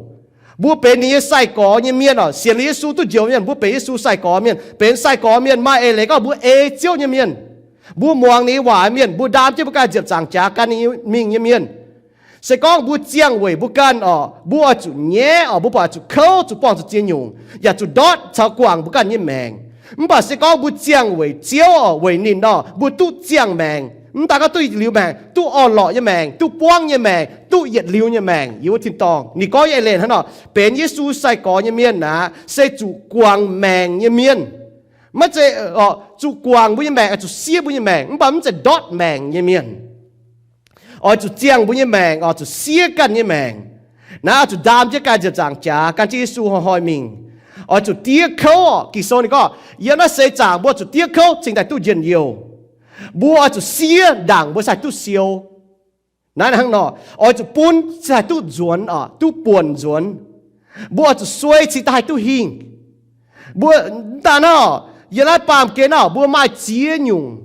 Mbuo benx ninh nyei sai-gorx nyei mienh orqc, sienx liuz Yesu duqv njoux mienh, mbuo benx Yesu sai-gorx mienh. Benx sai-gorx mienh maaih eix leiz gorngv mbuo ei Ziouv nyei mienh. Mbuo muangx ninh nyei waac mienh, mbuo ndaam jienv mbuo ganh ziepc nzaangc jaax gan ninh mingh nyei mienh. Se gorngv mbuo ziangh weic mbuo ganh orqc, mbuo oix zuqc nyaiv orqc, mbuo buatc zuqc kouv, zuqc buangh zuqc ziex nyungc, yaac zuqc ndortv caux guangc mbuo ganh nyei maengc. Mv baac se gorngv mbuo ziangh weic Ziouv orqc, weic ninh orqc, mbuo duqv ziangh maengc. Mv daan gorngv duqv liuz maengc, duqv orn-lorqc nyei maengc, duqv buangv nyei maengc, duqv yietc liuz nyei maengc yiem wuov tin-dorngh. Ninh gorngv nyei eix leiz hnangv nor, benx Yesu sai-gorx nyei mienh aqv, se zuqc guangc maengc nyei mienh. Maiv zeiz zuqc guangc mbuo nyei maengc, zuqc siev mbuo nyei maengc, mv baac mv zeiz ndortv maengc nyei mienh. Oix zuqc ziangh mbuo nyei maengc, oix zuqc siev ganh nyei maengc. Naaiv oix zuqc ndaam jienv ganh ziepc nzaangc jaax gan jienv Yesu hnoi-hnoi mingh. Oix zuqc diev kouv orqc. Ging-Sou ninh gorngv, yiem naaiv seix zaangc mbuo zuqc diev kouv cingx daaih duqv njien-youh. Mbuo oix zuqc siev ndaangc mbuo se haih duqv siou. Naaiv hnangv nor, oix zuqc bun se haih duqv nzuonx orqc, duqv buonc nzuonx. Mbuo oix zuqc suei cingx daaih haih duqv hingh. Mbuo mv daan nor, yiem naaiv baamh gen nor mbuo maaih ziex nyungc.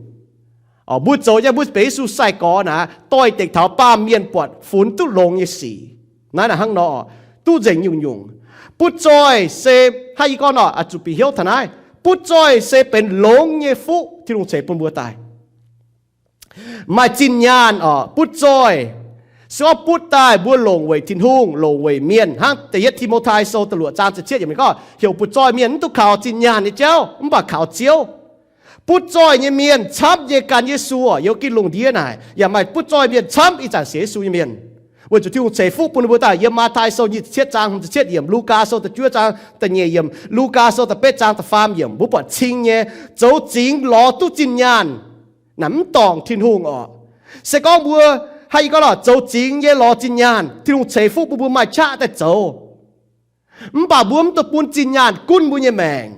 Mbuo zoux nyei, mbuo benx Yesu sai-gorx naaic, doix-dekc taux baamh mienh buatc funx duqv longx nyei sic. Naaiv naaic hnangv nor, duqv nzengc nyungc-nyungc. Butv zoih se, hnangv yie gorngv nor, zuqc bieqc hnyouv taux naaiv, butv zoih se benx longx nyei fuqv Tin-Hungh ceix bun mbuo daaih. Maaih zinh nyaanh orqc, butv zoih. Se gorngv butv daaih mbuo longc weic Tin-Hungh, longc weic mienh. Hnangv da'yietv Ti^mo^tai Sou da'luoqc zaang ziepc cietv yiemc ninh gorngv, heuc butv zoih mienh mv duqv kaux zinh nyaanh nyei jauv, mv baac kaux Ziouv. Butv zoih nyei mienh camv nyei gan Yesu orqc, yiem gin lungh ndiev naaic yaac maaih butv zoih mienh camv ih zanc sienx Yesu nyei mienh. Weic zuqc Tin-Hungh ceix fuqv bun ninh mbuo daaih. Yiem Matv^tai Sou nyic ziepc cietv zaang hmz ziepc cietv yiemc, Lugaa Sou da'juov zaang da'nyeic yiemc, Lugaa Sou da'betv zaang da'faam yiemc, mbuo buatc cing nyei, zoux zingx lorz duqv zinh nyaanh naaic mv dorngc Tin-Hungh orqc. Se gorngv mbuo, hnangv yie gorngv nor, zoux zingx nyei lorz zinh nyaanh, Tin-Hungh ceix fuqv bun mbuo maaih qaqv daaih zoux. Mv baac mbuo mv dungx bun zinh nyaanh gunv mbuo nyei maengc.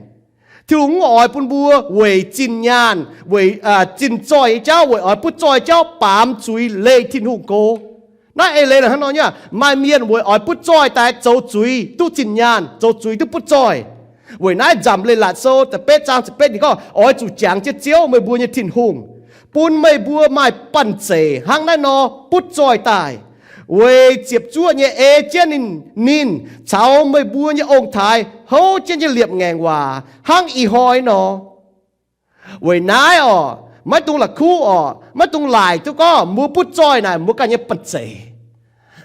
Tin-Hungh mv oix bun mbuo weic zinh nyaanh, weic zinh zoih nyei jauv, weic oix butv zoih jauv baamz zuiz leih Tin-Hungh go. Naaiv eix leiz naaic hnangv nor nyei. Maaih mienh weic oix butv zoih daaih zoux zuiz duqv zinh nyaanh, zoux zuiz duqv butv zoih. Weic naaiv Nzamc Leiz-Latc Sou da'betv zaang ziepc betv ninh gorngv, Oix zuqc jangx jienv Ziouv, meih mbuo nyei Tin-Hungh, bun meih mbuo maaih banh zeic hnangv naaiv nor butv zoih daaih, weic ziepc zuoqv nyei ei jienv ninh, ninh caux meih mbuo nyei ong-taaix houv jienv nyei liepc ngaengc waac hnangv ih hnoi nor. Weic naaiv orqc, maiv dungx la'kuqv orqc, maiv dungx laaic duqv gorngv mbuo butv zoih naaic mbuo ganh nyei banh zeic.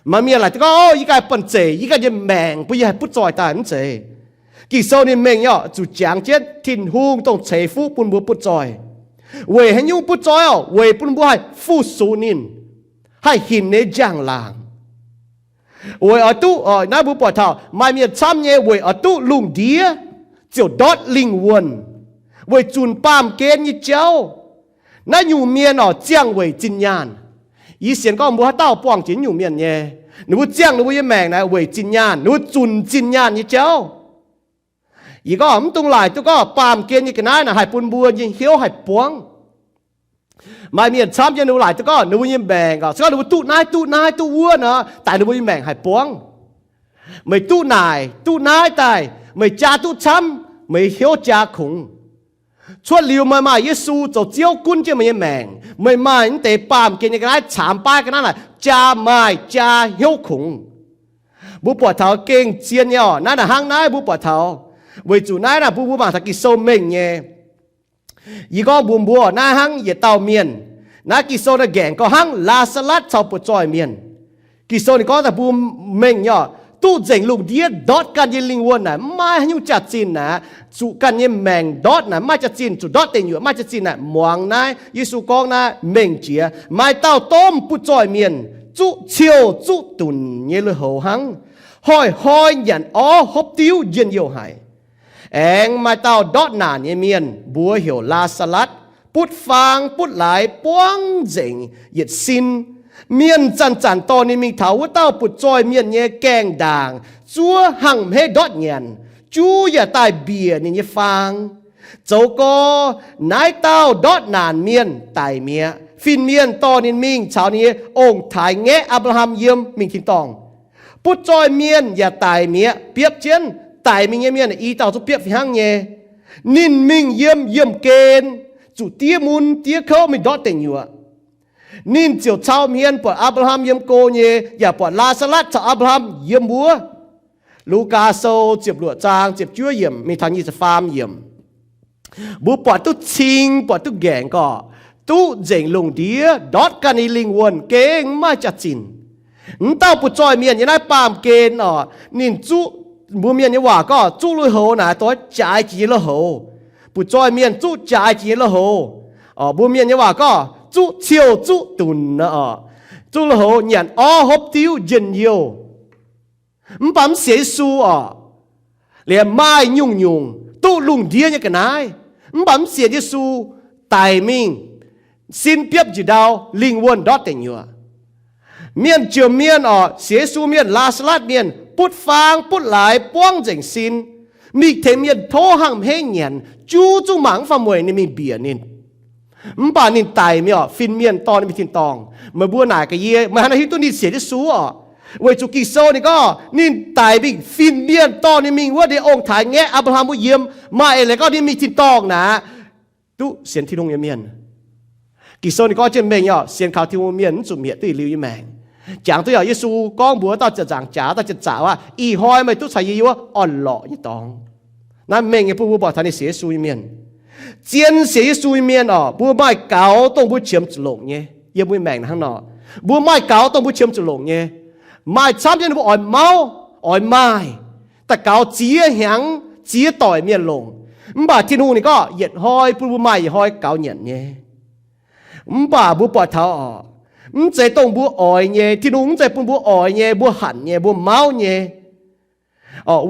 Maaih mienh laaic duqv gorngv, Yie ganh banh zeic, yie ganh nyei maengc bun yie haih butv zoih daaih, mv zeiz. Ging-Sou ninh mengh nyei orqc, zuqc jangx jienv Tin-Hungh dongh ceix fuqv bun mbuo butv zoih. Weic haaix nyungc butv zoih orqc? Weic bun mbuo haih fu-sux ninh, haih hinc nyei njang-laangc. Weic oix duqv, naaiv mbuo buatc taux maaih mienh camv nyei weic oix duqv lungh ndiev ziouc ndortv lingh wuonh, weic zunc baamh gen nyei jauv. Naaiv nyungc mienh orqc, ziangh weic zinh nyaanh. Yie sienx gorngv mbuo haaix dauh buangh jiex nyungc mienh nyei, ninh mbuo ziangh ninh mbuo nyei maengc naaic weic zinh nyaanh, ninh mbuo zunc zinh nyaanh nyei jauv. Yie gorngv mv dungx laaic duqv gorngv baamh gen nyei ga'naaiv naaic haih bun mbuo nyei hnyouv haih buangv. Maaih mienh camv nyei ninh mbuo laaic duqv gorngv ninh mbuo nyei maengc orqc, se gorngv ninh mbuo duqv naaiv duqv naaiv duqv wuov nor, daaih ninh mbuo nyei maengc haih buangv. Meih duqv naaic duqv naaiv daaih, meih jaa duqv camv, meih hnyouv jaa kungx. Cuotv liuz meih maaih Yesu zoux Ziouv gunv jienv meih nyei maengc, meih maaih naaiv deix baamh gen nyei ga'naaiv caamx baav ga'naaiv naaic, jaa maaih jaa hnyouv kungx. Mbuo buatc taux gengh zien nyei orqc, naaiv naaic hnangv naaiv mbuo buatc taux. Weic zuqc naaiv naaic mbuo mbuo mangc taux Ging-Sou mengh nyei. Yie gorngv mbuox mbuo, naaiv hnangv yietc dauh mienh. Naaiv Ging-Sou naaiv nqaengc gorngv hnangv Laa^saa^latv caux butv-zoih mienh. Ging-Sou ninh gorngv daaih mbuo mengh nyei orqc, duqv nzengc lungh ndiev ndortv ganh nyei lingh wuonh naaic mv maaih haaix nyungc jaax-zinh naaic, zuqc ganh nyei maengc ndortv naaic mv maaih jaax-zinh, zuqc ndortv deic nyuoqc mv maaih jaax-zinh naaic, muangx naaiv Yesu gorngv naaiv mengh jiex. Maaih dauh domh butv-zoih mienh zuqv ciouh zuqv dunc nyei lui-houx hnangv, hnoi-hnoi nyanc orv hopv diuv njien-youh haic. Aengx maaih dauh ndortv naanc nyei mienh, mbuox heuc Laa^saa^latv, butv faang butv laaix buangv nzengc yietc sin. Mienh zanc-zanc dorh ninh mingh taux wuov dauh butv-zoih mienh nyei gaengh ndaangc, zuov hnangv hmeiv ndortv nyanc, juv yaac daaih mbiec ninh nyei faang. Zoux gorx, naaiv dauh ndortv naanc mienh daic mi'aqv. Fin-mienh dorh ninh mingh caux ninh nyei ong-taaix ngaeqv, Apc^laa^ham, yiem mingh tin-dorngh. Butv-zoih mienh yaac daic mi'aqv, biopv jienv. Daic mingh nyei mienh i dauh zungv biopv fih hnangv nyei. Ninh mingh yiem yiemh gen, zuqc diev mun diev kouv mingh ndortv deic nyuoqc. Ninh ziouc cau hmien buatc Apc^laa^ham yiem go nyei, yaac buatc Laa^saa^latv caux Apc^laa^ham yiem wuov. Lugaa Sou ziepc luoqc zaang ziepc juov yiemc mingh taux nyic ziepc faam yiemc. Mbuo buatc duqv cing, buatc duqv nqaengc gorqv, duqv nzengc lungh ndiev ndortv ganh nyei lingh wuonh gengh mv maaih jaax-zinh. Mv dauh butv-zoih mienh nyei naaiv baamh gen orqc, ninh zuqv, mbuo mienh nyei waac gorngv zuqv lui-houx naaic dongh jaaix jiex nyei lui-houx. Butv-zoih mienh zuqv jaaix jiex nyei lui-houx. Mbuo mienh nyei waac gorngv zuqv ciouh zuqv dunc orqc, zuqv lui-houx nyanc orv hopv diuv njien-youh. Mv baac mv sienx Yesu orqc, liemh maaih nyungc-nyungc duqv lungh ndiev nyei ga'naaiv, mv baac mv sienx Yesu, daic mingh, sin biopv njiec ndau, lingh wuonh ndortv deic nyuoqc. Mienh jomc mienh orqc, sienx Yesu mienh, Laa^saa^latv mienh, butv faang butv laaix buangv nzengc sin, mingh tengx mienh tov hnangv hmeiv nyanc, juv zungv mangc mv fai mueic ninh mingh mbiec ninh. Mv baac ninh daic mingh orqc, fin-mienh dorh ninh mingh tin-dorngh. Meih mbuo naaic gaax yie, meih hnangv naaiv hiuv duqv ninh sienx Yesu orqc? Weic zuqc Ging-Sou ninh gorngv ninh daic mingh, fin-mienh dorh ninh mingh wuov ndeic ong-taaix ngaeqv, Apc^laa^ham, wuov yiem. Maaih eix leiz gorngv ninh mingh tin-dorngh naaic, duqv sienx Tin-Hungh nyei mienh. Ging-Sou ninh gorngv jienv mengh nyei orqc, sienx kaux Tin-Hungh mienh mv zuqc mietc duqv yietc liuz nyei maengc. Jangx duqv yaac Yesu gorngv mbuox dauh ziepc nzaangc jaax, dauh ziepc nzaangc aqv, ih hnoi meih duqv caux yie yiem wuov orn-lorqc nyei dorngx. Naaiv mengh nyei bun mbuo buatc taux ninh sienx Yesu nyei mienh. Zien sienx Yesu nyei mienh orqc, mbuo maaih gaux dongh mbuo qiemx zuqc longc nyei. Yiem mbuo nyei maengc hnangv nor, mbuo maaih gaux dongh mbuo qiemx zuqc longc nyei. Maaih camv jienv ninh mbuo oix mauv, oix maaih, daux gaux ziex hnyangx ziex doic mienh longc. Mv baac Tin-Hungh ninh gorngv yietc hnoi bun mbuo maaih yietc hnoi gaux nyanc nyei. Mv baac mbuo buatc taux orqc, mv zeiz dongh mbuo oix nyei. Tin-Hungh mv zeiz bun mbuo oix nyei, mbuo hanc nyei, mbuo mauv nyei.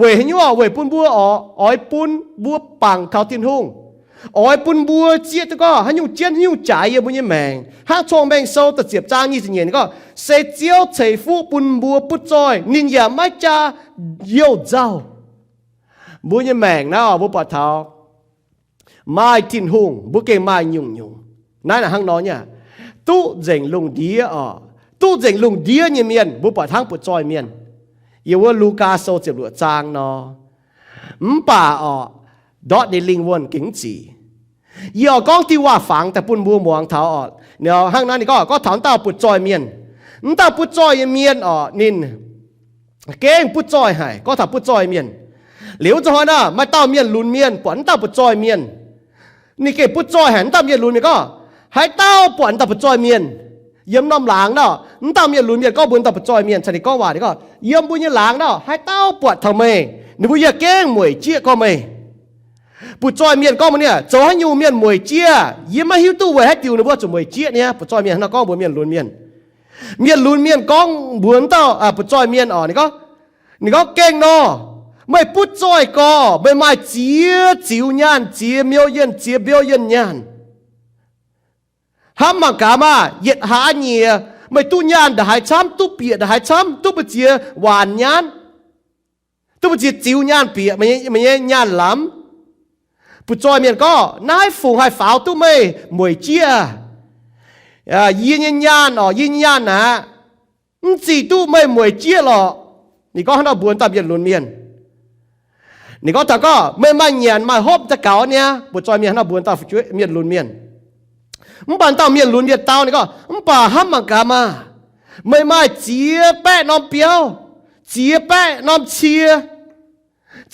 Weic haaix nyungc orqc? Weic bun mbuo orqc, oix bun mbuo bangc kaux Tin-Hungh. Oix bun mbuo zieqv duqv gorngv haaix nyungc jienv haaix nyungc jaaix yiem mbuo nyei maengc. Hnangv Cong-Mengh Sou da'ziepc zaang nyic ziepc nyeic gorngv, se Ziouv ceix fuqv bun mbuo butv zoih, ninh yaac maiv jaa youh nzauh. Mbuo nyei maengc naaiv orqc, mbuo buatc taux maaih Tin-Hungh, mbuo gengh maaih nyungc-nyungc. Naaiv naaic hnangv nor nyei, duqv nzengc lungh ndiev orqc, duqv nzengc lungh ndiev nyei mienh mbuo buatc hnangv butv zoih mienh. Yiem wuov Lugaa Sou ziepc luoqc zaang nor, Mv baac orqc, ndortv ninh lingh wuonh gengh mv zic. Yie oix gorngv diuh waac-fangx daaih bun mbuo muangx taux orqc. Hnangv naaiv ninh gorngv, gorngv taux wuov dauh butv-zoih mienh. Wuov dauh butv-zoih nyei mienh orqc, ninh gengh butv-zoih haic. Gorngv taux butv-zoih mienh, liuz za'hnoi naaic maaih dauh mienh lunx mienh buatc wuov dauh butv-zoih mienh. Ninh gengh butv-zoih haic. Wuov dauh mienh lunx mienh gorngv, haaix dauh buatc wuov dauh butv-zoih mienh yiem norm laangz naaic? Wuov dauh mienh lunx mienh gorngv mbuox wuov dauh butv-zoih mienh caux ninh gorngv waac, ninh gorngv, yiem mbuo nyei laangz naaic, haaix dauh buatc taux meih, ninh mbuo yaac gengh mueic jieqv gorngv meih. Butv-zoih mienh gorngv mbuox ninh, zoux haaix nyungc mienh mueic jieqv? Yie maiv hiuv duqv weic haaix diuc ninh mbuo zuqc mueic jieqv niaa. Butv-zoih mienh hnangv nor gorngv mbuox mienh lunx mienh. Mienh lunx mienh gorngv mbuox wuov dauh butv-zoih mienh orqc, ninh gorngv, gengh nor, meih butv-zoih gorx, meih maaih ziex ziux nyaanh, ziex million, ziex billion nyaanh. Hnamv mangc gaax maah, yietc hlaax nyieqc meih duqv nyaanh ndongc haaix camv, duqv bieqc ndongc haaix camv, duqv mbu'ziex waanc nyaanh, duqv mbu'ziex ziux nyaanh bieqc meih nyei nyaanh lamz. Butv-zoih mienh gorngv, naaiv fungc haih faaux duqv meih mueic jieqv? Yie nyei nyaanh orqc, yie nyei nyaanh aqv, mv zic duqv meih mueic jieqv lorqc. Ninh gorngv hnangv nor mbuox dauh mienh lunx mienh. Ninh gorngv taux gorngv, meih maaih nyanc maaih hopv daaih gaux niaa. Butv-zoih mienh hnangv nor mbuox dauh mienh lunx mienh. Mv baac dauh mienh lunx mienh dau ninh gorngv, mv baac hnamv mangc gaax maah, meih maaih ziex baeqv norm biauv, ziex baeqv norm cie,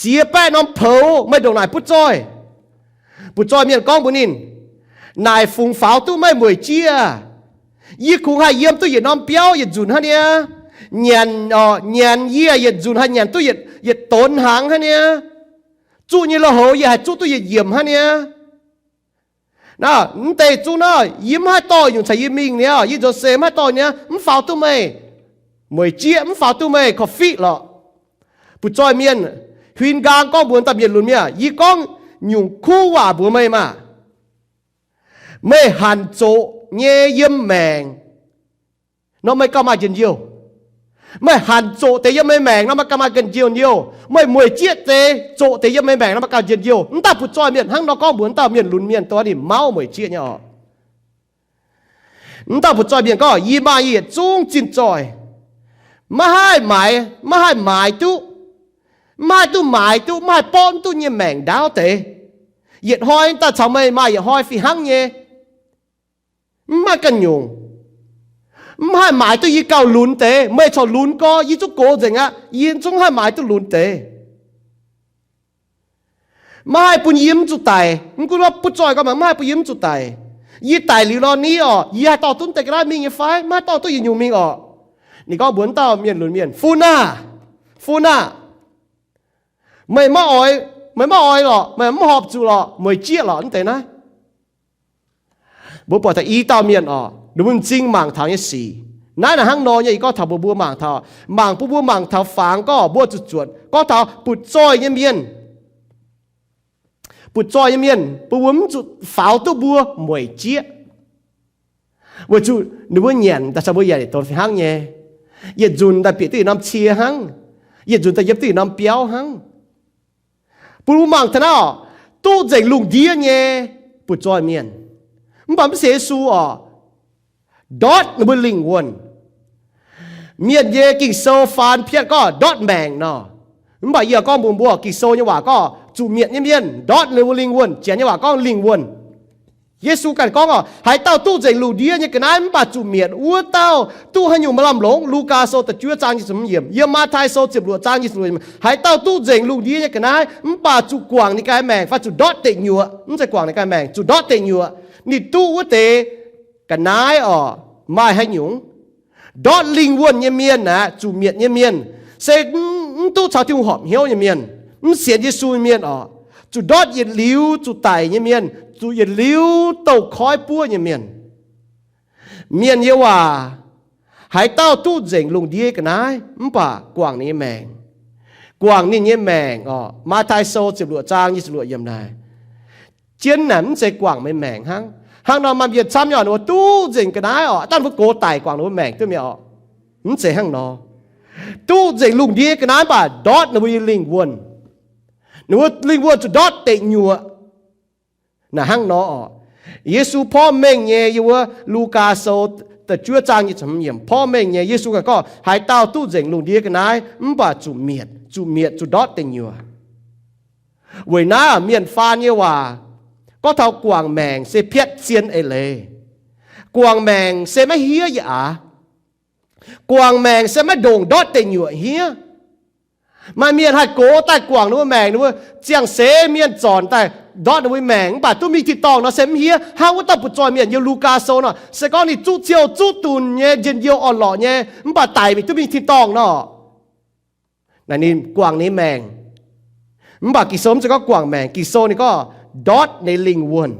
ziex baeqv norm poux, meih ndongc naaic butv-zoih? Butv-zoih mienh gorngv mbuox ninh, naaic fungc faaux duqv meih mueic jieqv? Yie kungx haih yiem duqv yietc norm biauv yietc nzunc hnangv niaa. Nyanc, nyanc yie yietc nzunc haih nyanc duqv yietc donx hnaangx hnangv niaa. Zuqv nyei lui-houx yie haih zuqv duqv yietc yiemc hnangv niaa. Naaiv, mv deix zungv naaiv, yie mv haih dorh nyungc caux yie mingh niaa, yie nzuonx seix mv haih dorh niaa, mv faaux duqv meih mueic jieqv, mv faaux duqv meih korv-fiqv lorqc. Butv-zoih mienh huin nqaang gorngv mbuox dauh mienh lunx mienh, yie gorngv nyungc kuv waac mbuox meih maah, meih hanc zoqc nyei yiem maengc nor meih gauh maaih njien-youh. Meih hanc zoqc deix yiem meih maengc nor meih gauh maaih njien-youh. Meih mueic jieqv deix zoqc deix yiem meih maengc nor meih gauh njien-youh. Mv dauh butv-zoih mienh hnangv nor gorngv mbuox dauh mienh lunx mienh, dongh ninh mauv mueic jieqv nyei orqc. Mv dauh butv-zoih mienh gorngv, yie maaih yietc zungv zinh zoih, maiv haih maaiz, maiv haih maaiz duqv, maiv haih duqv maaiz duqv, maiv haih borqv duqv nyei maengc ndaauv deix. Yietc hnoi daaih caux meih maaih yietc hnoi fih hnangv nyei. Mv maaih ganh nyungc. Mv haih maaiz duqv yie gauh lunx deix. Meih corc lunx gorx, yie zungv gox nzengc aqv. Yie zungv haih maaiz duqv lunx deix. Maiv haih bun yie mv zuqc daic. Mv gunv butv-zoih gorngv, maiv haih bun yie mv zuqc daic. Yie daic liuz lorz ni orqc, yie haih dorh duqv deix ga'naaiv mingh nyei fai? Maiv haih dorh duqv yietc nyungc mingh orqc. Ninh gorngv mbuox dauh mienh lunx mienh, Fun aah! Fun aah! Meih maiv oix, meih maiv oix lorqc, meih mv horpc zuqc lorqc, mueic jieqv lorqc, mv deix naaiv. Mbuo buatc da'yi dauh mienh orqc, ninh mbuo m'zing mangc taux nyei sic. Naaiv naaic hnangv nor nyei, yie gorngv taux mbuo, mbuo mangc taux, mangc bun mbuo mangc taux fangx gorngv mbuo zuqc zuotc, gorngv taux butv-zoih nyei mienh. Butv-zoih nyei mienh bun mbuo mv zuqc faaux duqv mbuo mueic jieqv. Weic zuqc ninh mbuo nyanc daaih caux mbuo yaac donx fih hnangv nyei. Yietc nzunc daaih bieqc duqv yietc norm cie hnangv. Yietc nzunc daaih yiem duqv yietc norm biauv hnangv. Bun mbuo mangc taux naaiv orqc, duqv nzengc lungh ndiev nyei butv-zoih mienh. Mv baac mv sienx Yesu orqc, ndortv ninh mbuo lingh wuonh. Mienh nyei Ging-Sou faan piatv gorngv ndortv maengc nor. Mv baac yie gorngv mbuox mbuo, Ging-Sou nyei waac gorngv zuqc mietc nyei mienh ndortv ninh mbuo lingh wuonh. Janx nyei waac gorngv lingh wuonh. Yesu ganh gorngv orqc, haaix dauh duqv nzengc lungh ndiev nyei ga'naaiv mv baac zuqc mietc, wuov dauh duqv haaix nyungc maaih lamh longx. Lugaa Sou da'juov zaang nyic ziepc hmz yiemc, yiem Matv^tai Sou ziepc luoqc zaang nyic ziepc luoqc yiemc, haaix dauh duqv nzengc lungh ndiev nyei ga'naaiv mv baac zuqc guangc ninh ganh maengc fai zuqc ndortv deic nyuoqc, mv zeiz guangc ninh ganh maengc, zuqc ndortv deic nyuoqc, ninh duqv wuov deix ga'naaiv orqc maaih haaix nyungc? Ndortv lingh wuonh nyei mienh aeqv, zuqc mietc nyei mienh, se mv duqv caux Tin-Hungh horpc hnyouv nyei mienh, mv sienx Yesu nyei mienh orqc. Zuqc ndortv yietc liuz zuqc daic nyei mienh, zuqc yietc liuz douh koiv buov nyei mienh. Mienh nyei waac, haaix dauh duqv nzengc lungh ndiev ga'naaiv mv baac guangc ninh nyei maengc, guangc ninh nyei maengc orqc. Matv^tai Sou ziepc luoqc zaang nyic ziepc luoqc yiemc naaic, jienv naaic mv zeiz guangc meih maengc hnangv. Hnangv nor maaih mienh camv nyei orqc, ninh mbuo duqv nzengc ga'naaiv orqc, dangh ninh mbuo gox daic guangc ninh mbuo maengc duqv mi'aqv orqc. Mv zeiz hnangv nor. Duqv nzengc lungh ndiev ga'naaiv mv baac ndortv ninh mbuo nyei lingh wuonh. Ninh mbuo lingh wuonh zuqc ndortv deic nyuoqc. Naaic hnangv nor orqc. Yesu porv mengh nyei, yiem wuov Lugaa Sou da'juov zaang nyic ziepc hmz yiemc porv mengh nyei, Yesu ganh gorngv haaix dauh duqv nzengc lungh ndiev ga'naaiv mv baac zuqc mietc, zuqc mietc, zuqc ndortv deic nyuoqc. Weic naaiv mienh faan nyei waac gorngv taux guangc maengc se piatv zien eix leiz. Guangc maengc se maiv hiev yaac aav. Guangc maengc se maiv ndongc ndortv deic nyuoqc hiev. Maaih mienh haih gox daaih guangc ninh mbuo maengc, ninh mbuo ziangh seix mienh zornc daaih ndortv ninh mbuo maengc, mv baac duqv mingh tin-dorngh nor se mv hiev. Hnangv wuov dauh butv zoih mienh yiem Lugaa Sou nor, se gorngv ninh zuqv ciouh zuqv dunc nyei, njien-youh orn-lorqc nyei, mv baac daic mingh duqv mingh tin-dorngh nor, naaic ninh guangc ninh maengc. Mv baac Ging-Sou mv zeiz gorngv guangc maengc. Ging-Sou ninh gorngv ndortv ninh lingh wuonh.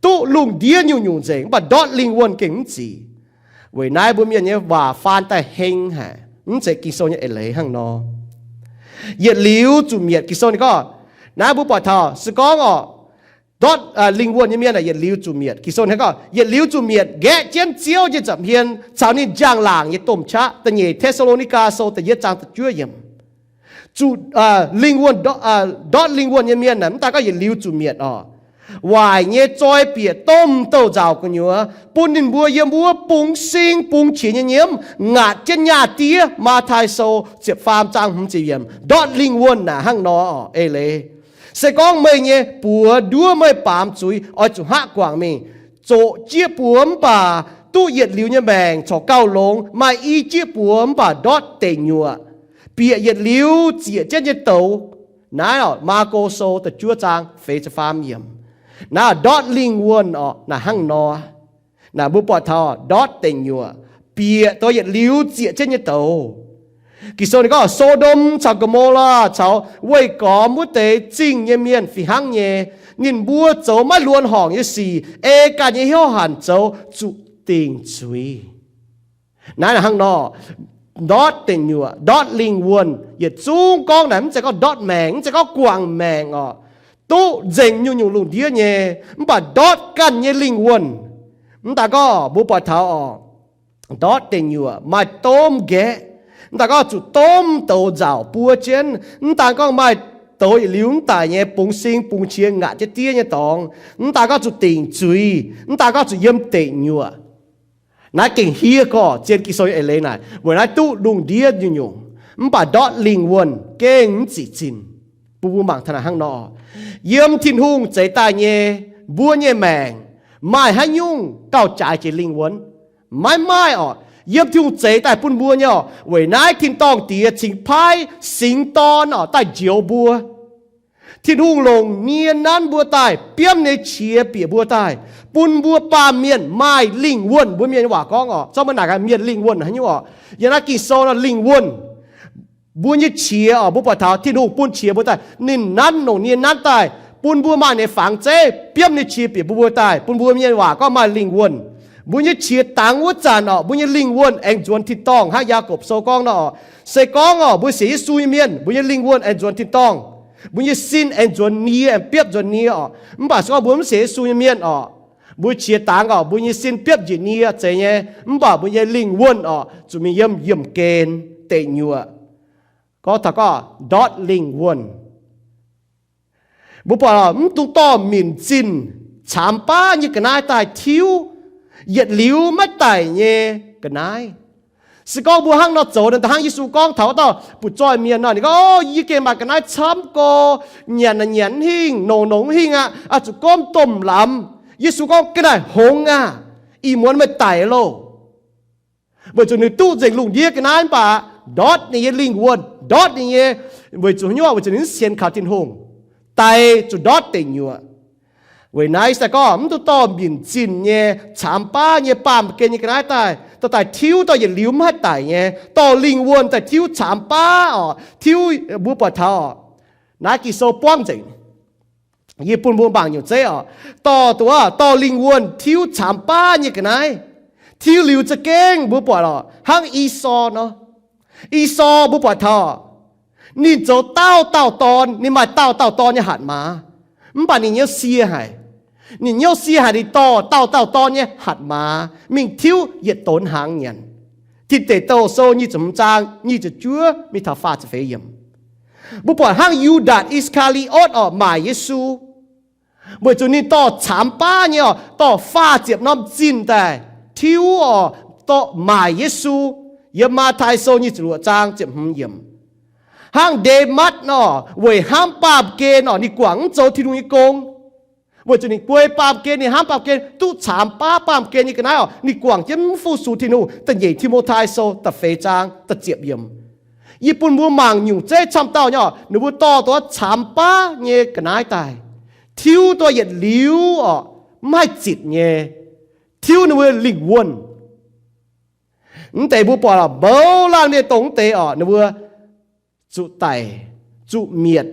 Duqv lungh ndiev nyungc-nyungc nzengc, mv baac ndortv lingh wuonh gengh mv zic. Weic naaiv mbuo mienh nyei waac faan daaih heng haic, mv zeiz Ging-Sou nyei eix leiz hnangv nor. Yietc liuz zuqc mietc. Ging-Sou ninh gorngv, naaiv mbuo buatc taux se gorngv orqc, ndortv lingh wuonh nyei mienh yietc liuz zuqc mietc. Ging-Sou ninh gorngv yietc liuz zuqc mietc nqaeqv jienv Ziouv nyei nza'hmien caux ninh njang-laangc nyei domh qaqv. Da'nyeic Te^saa^lo^ni^gaa Sou da'yietv zaang da'juov yiemc. Zuqc lingh wuonh, ndortv lingh wuonh nyei mienh naaic mv daaih gorngv yietc liuz zuqc mietc orqc. Waaic nyei zoi bieqc domh douh nzauc gu'nyuoz, bun ninh mbuo yiem wuov bungx sing bungx qiex nyei nyiemv ngaatc jienv nyaah diev. Matv^tai Sou ziepc faam zaang hmz ziepc yiemc. Ndortv lingh wuonh naaic hnangv nor orqc. Eix leiz se gorngv meih nyei buoz nduov meih baamz zuiz, oix zuqc hngaqv guangc mingh, zoqc jieqv buoz mv baac duqv yietc liuz nyei maengc corc gauh longx, maaih i jieqv buoz mv baac ndortv deic nyuoqc, bieqc yietc liuz ziec jienv nyei douz. Naaiv orqc, Maako Sou da'juov zaang feix ziepc faam yiemc. Naaiv ndortv lingh wuonh orqc naaic hnangv nor. Naaic mbuo buatc taux ndortv deic nyuoqc bieqc douz yietc liuz ziec jienv nyei douz. Ging-Sou ninh gorngv So^ndom caux Go^mo^laa caux weih gormx wuov deix zingh nyei mienh fih hnangv nyei. Ninh mbuo zoux maiv luonx horngc nyei sic, ei ganh nyei hnyouv hanc zoux, zuqc dingc zuiz. Naaiv hnangv nor, ndortv deic nyuoqc, ndortv lingh wuonh, yietc zungv gorngv naaic mv zeiz gorngv ndortv maengc, mv zeiz gorngv guangc maengc orqc. Duqv nzengc nyungc-nyungc lungh ndiev nyei, mv baac ndortv ganh nyei lingh wuonh. Mv daaih gorngv mbuo buatc taux orqc, ndortv deic nyuoqc maaih domh nqaeqv, mv daaih gorngv zuqc domh douz nzauc buov jienv, mv daaih gorngv maaih douz yietc liuz mv daic nyei bungx sing bungx qiex ngaatc jienv diev nyei dorngx, mv daaih gorngv zuqc dingc zuiz, mv daaih gorngv zuqc yiem deic nyuoqc. Naaiv gengh hiev gorqv zien Ging-Sou nyei eix leiz naaic, weic naaiv duqv lungh ndiev nyungc-nyungc, mv baac ndortv lingh wuonh gengh mv zic zinh. Bun mbuo mangc taux naaic hnangv nor, yiem Tin-Hungh zeix daaih nyei, mbuo nyei maengc maaih haaix nyungc gauh jaaix jiex lingh wuonh? Maiv maaih orqc. Yiem Tin-Hungh zeix daaih bun mbuo nyei orqc, weic naaiv tin-dorngh Diex cingx paaiv Singx Dorn orqc daaih njoux mbuo. Tin-Hungh longc nie nanv mbuo daaih, biomv nyei qiex bieqc mbuo daaih, bun mbuo baamh mienh maaih lingh wuonh. Mbuo mienh waac gorngv orqc, zorqv mbuo naaic gaax mienh lingh wuonh haaix nyungc orqc? Yiem naaiv Ging-Sou nor lingh wuonh. Mbuo nyei qiex orqc, mbuo buatc taux Tin-Hungh bun qiex mbuo daaih, ninh nanv longc nie nanv daaih, bun mbuo maaih nyei fangx zeiv, biomv nyei qiex bieqc mbuo daaih, bun mbuo mienh waac gorngv maaih lingh wuonh. Mbuo nyei qiex dangx wuov zanc orqc, mbuo nyei lingh wuonh aengx nzuonx tin-dorngh hnangv Yaagorpc Sou gorngv nor orqc. Se gorngv orqc, mbuo sienx Yesu nyei mienh, mbuo nyei lingh wuonh aengx nzuonx tin-dorngh. Mbuo nyei sin aengx nzuonx nie, aengx biopv nzuonx nie orqc. Mv baac se gorngv mbuo mv sienx Yesu nyei mienh orqc, mbuo qiex dangx orqc, mbuo nyei sin biopv njiec nie zeiz nyei, mv baac mbuo nyei lingh wuonh orqc, zuqc mingh yiem yiemh gen deic nyuoqc. Gorngv taux gorngv ndortv lingh wuonh, mbuo buatc mv dungx dorh minc zinh caamx baav nyei ga'naaiv daaih tiuv yietc liuz maiv daic nyei ga'naaiv. Se gorngv mbuo hnangv nor zoux, hnangv Yesu gorngv taux wuov dauh butv-zoih mienh nor, ninh gorngv, O, yie gengh maaih ga'naaiv camv gorx, nyanc naaic nyanc mv hingh, nongc nongc mv hingh aqv, zuqc gomv domh lamz. Yesu gorngv, Ga'naaiv hngongx aqv. Ih muonz meih daic loh. Weic zuqc ninh duqv nzengc lungh ndiev ga'naaiv mv baac ndortv ninh nyei lingh wuonh, ndortv ninh nyei, weic zuqc haaix nyungc? Weic zuqc ninh mv sienx kaux Tin-Hungh, daic zuqc ndortv deic nyuoqc. Weic naaiv se gorngv mv dungx dorh minc zinh nyei caamx baav nyei baamh gen nyei ga'naaiv daaih, dorh daaih tiuv dorh yietc liuz mv haih daic nyei, dorh lingh wuonh daaih tiuv caamx baav orqc, tiuv, mbuo buatc taux orqc, naaiv Ging-Sou buangv nzengc. Yie bun mbuo mangc nyungc zeiv orqc, dorh duqv, dorh lingh wuonh tiuv caamx baav nyei ga'naaiv. Tiuv liuz za'gengh mbuo buatc orqc, hnangv Esaau nor. Esaau mbuo buatc taux ninh zoux dauh dauh dorn, ninh maaih dauh dauh dorn nyei hatc maaz, mv baac ninh nyouv sie haic. Ninh nyouv sie haic, ninh dorh dauh dauh dorn nyei hatc maaz mingh tiuv yietc donx hnaangx nyanc. Tin Deic Douh Sou nyic ziepc hmz zaang nyic ziepc juov mingh taux faah ziepc feix yiemc. Mbuo buatc hnangv Yu^ndaatc I^saa^kaa^li^otv orqc, maaic Yesu, weic zuqc ninh dorh caamx baav nyei orqc, dorh faah ziepc norm zinh daaih tiuv orqc, dorh maaic Yesu. Yiem Matv^tai Sou nyic ziepc luoqc zaang ziepc hmz yiemc. hnangv Ndematv nor, weic hnamv baamh gen nor, ninh guangc mv zoux Tin-Hungh nyei gong. Weic zuqc ninh guei baamh gen, ninh hnamv baamh gen, duqv caamx baav baamh gen nyei ga'naaiv oc, ninh guangc jienv mv fu-sux Tin-Hungh. Da'nyeic Ti^mo^tai Sou da'feix zaang da'ziepc yiemc. Yie bun mbuo mangc nyungc zeiv camv dauh nyei oc, ninh mbuo dorh duqv caamx baav nyei ga'naaiv daaih, tiuv duqv yietc liuz oc, mv haih zitc nyei, tiuv ninh mbuo lingh wuonh. Mv deix mbuo buatc mouz laangh mienh dongh mv deix oc, ninh mbuo zuqc daic, zuqc mietc,